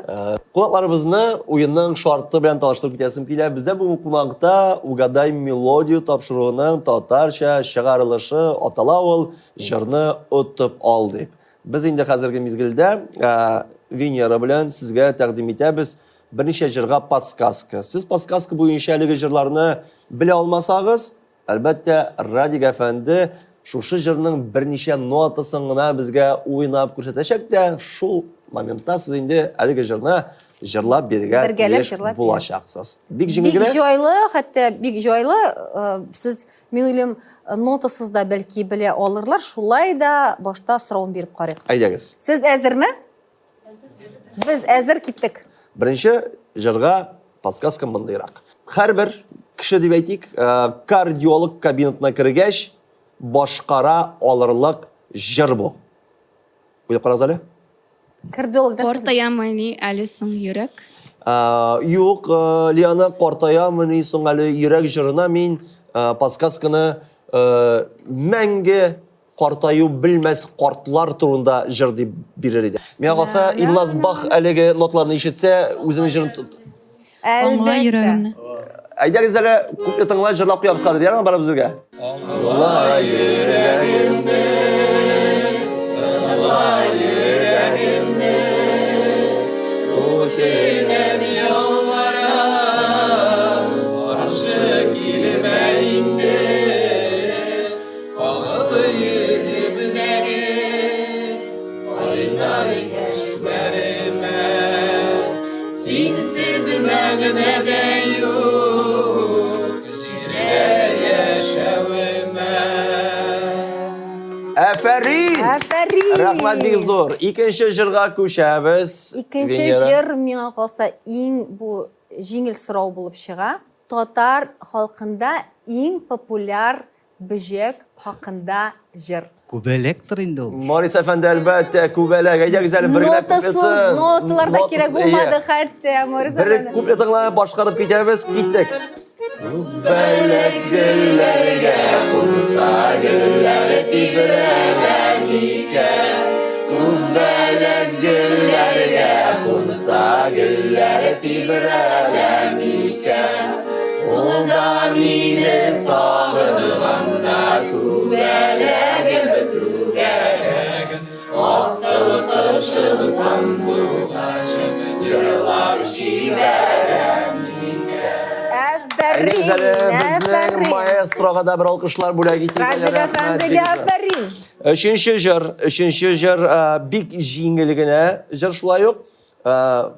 Кунакларыбызны уенның шарты белән таныштырып китәсем килә. Бездә бүген кунакта Угадай мелодию тапшыруының татарча чыгарылышы атала ул җырны отып ал дип. Без инде хәзерге мизгелдә Венера белән сезгә тәкъдим итәбез берничә җырга подсказка. Сез подсказка буенча әлеге җырларны белә алмасагыз, Әлбәттә, Радик әфәнде шушы җырның берничә нотасын гына безгә уйнап күрсәтәчәк тә, шул моментта сез инде әлеге җырны җырлап бирергә Бергәләп тиеш җырлап булачаксыз. Бик җиңел Бик генә. җайлы, хәтта бик җайлы. Сез, мин уйлыйм, нотасыз да бәлки белә алырлар. Шулай да башта соравын биреп карыйк. Әйдәгез. Сез әзерме? Без әзер, киттек. Беренче җырга подсказка мондыйрак. Һәрбер кеше дип әйтик, э, кардиолог кабинетына кергәч, башкара алырлык җыр бу. Уйлап карагыз әле. Кардиолог нәрсә? Картаямыни әле соң йөрәк? Э, юк, э, Лиана, картаямыни соң әле йөрәк җырына мин подсказканы мәңге картаю белмәс картлар турында җыр дип бирер иде. Миңа калса, Илназ Бах әлеге ноталарны ишетсә, үзенең җырын Аңла йөрәгемне. Әйдәгез әле куплетыңны җырлап куябыз хәзер, ярыймы барыбыз бергә? Аңла йөрәгемне, тыңла йөрәгемне, үтенәм, ялварам, каршы килмә инде. Кагыл йөземдәге кайнар яшьләремә, Синсез мәгънә дә юк җирдә яшәвемә. Афәрин! Афәрин! Рәхмәт бик зур. Икенче җырга күчәбез. Икенче җыр миңа калса иң бу җиңел сорау булып чыга. Татар халкында иң популяр Бөҗәк хакында җыр. Күбәләктер инде ул. Морис әфәнде, әлбәттә, күбәләк. Әйдәгез әле бер генә Нотасыз, куплетын. ноталар да кирәк Нотасыз, булмады әйе. хәтта, Морис Бер әфәнде. куплетын гына башкарып китәбез, киттек. Күбәләк гөлләргә кунса, гөлләр тибрәлә микән? Күбәләк гөлләргә кунса, гөлләр тибрәлә микән? Ул да мине сагынган. Күбәләгем, түгәрәгем, Асыл кошым, сандугачым, Җырлап җибәрәм микән? Афәрин! Әйдәгез әле безнең Афәрин! маэстрога да бер алкышлар бүләк итик әле. Радик Рәхмәт, әфәндегә бик зур. афәрин! Өченче җыр, өченче җыр э, бик җиңел генә җыр шулай ук. Э,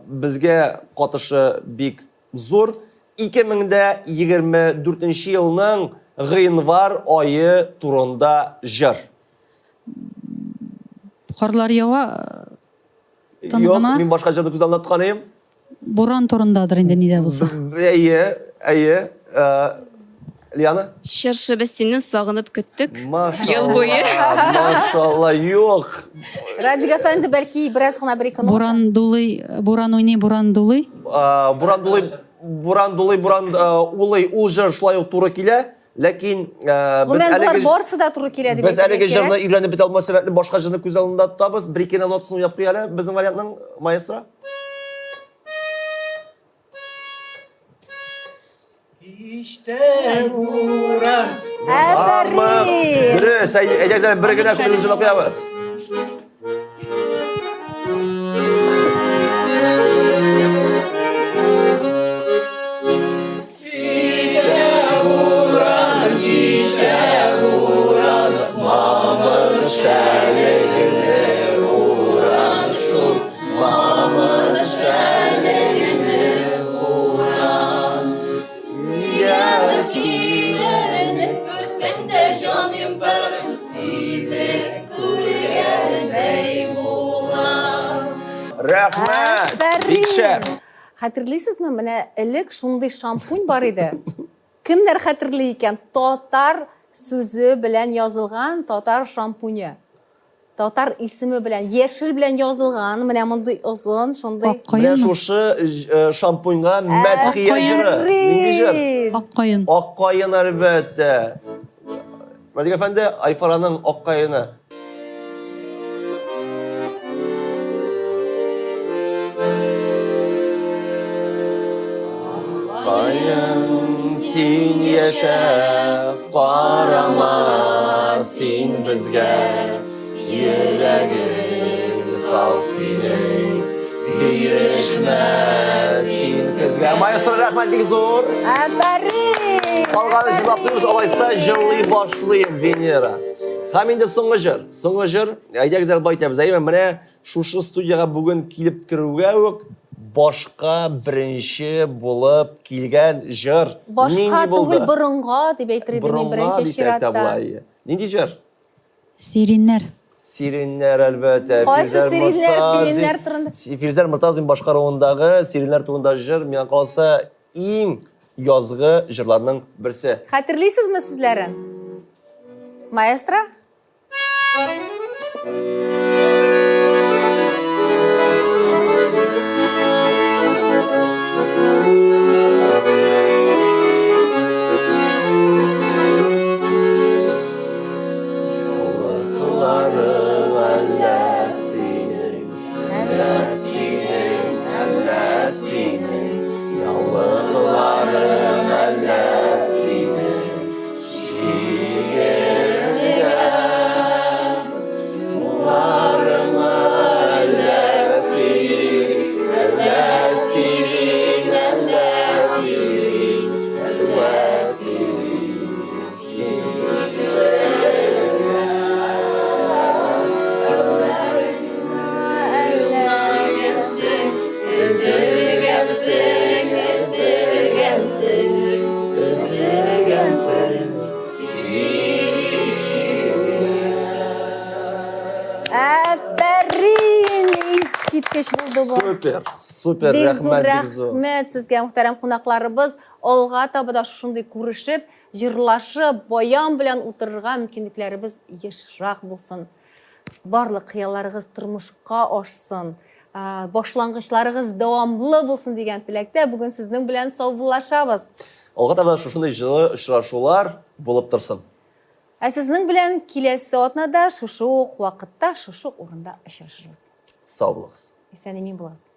Безгә катышы бик зур. 2024 елның гыйнвар ае турында җыр. Карлар ява, тын Юк, гына. мин башка җырны күз алдында тоткан идем. Буран турындадыр инде ни дә булса. Әйе, әйе. Э, Лиана? Чыршы без сине сагынып көттек. Машалла. Ел буе. Машалла, юк. Радик әфәнде, бәлки бераз гына бер ике нота. Буран дулый, буран уйный, буран дулый. Буран дулый, буран дулый, буран улый, ул җыр шулай ук туры килә. Ләкин без Гомумән, болар әлеге барысы да туры килә дип Без әлеге әйтергә җырны кирәк. өйрәнеп бетә алмау сәбәпле башка җырны күз алдында тотабыз. Бер ике нотасын уйнап куй әле безнең вариантның, маэстро. Иштә буран. Афәрин! Дөрес, әйдәгез әле бер генә күңел җырлап куябыз. Рәхмәт! Бик шәп! Хәтерлисезме, менә элек шундый шампунь бар иде. Кемнәр хәтерли икән? Татар сүзе белән язылган татар шампуне. Татар исеме белән, яшел белән язылган, менә мондый озын, шундый. Менә шушы э, шампуньга мәдхия җыры. Нинди җыр? Ак каен. Ак каен, әлбәттә. Радик әфәнде, Айфараның Ак каены. Каен, син яшә, карама син безгә, йөрәгең сау синең, бирешмә син көзгә. Маэстро, рәхмәт бик зур. Афәрин! Калганы җырлап торыгыз, алайса җырлый башлыйм, Венера. Һәм инде соңгы җыр. Соңгы җыр, әйдәгез әле болай итәбез. Әйме, менә шушы студиягә бүген килеп керүгә үк башка беренче булып килгән җыр Башка нинди булды? түгел, борынга дип әйтер идем мин Борынга беренче дисәк тә чиратта. була, әйе. Нинди җыр? Сириннәр. Сириннәр, әлбәттә. Кайсы Фирзәр сириннәр? Мортазин. Сириннәр турында. Фирзәр Мортазин башкаруындагы Сириннәр турында җыр, миңа калса, иң язгы җырларның берсе. Хәтерлисезме сүзләрен? Маэстро? Афәрин! Искиткеч булды бу. Супер, супер, Бик зур рәхмәт, бик зур. рәхмәт сезгә, мөхтәрәм кунакларыбыз. Алга таба да шушындый күрешеп, җырлашып, баян белән утырырга мөмкинлекләребез ешрак булсын. Барлык хыялларыгыз тормышка ашсын, башлангычларыгыз дәвамлы булсын дигән теләктә бүген сезнең белән саубуллашабыз. Алга таба да шушындый җылы очрашулар булып торсын. Ә сезнең белән киләсе атнада шушы ук вакытта, шушы ук урында очрашырбыз. Сау булыгыз. Исән-имин булыгыз.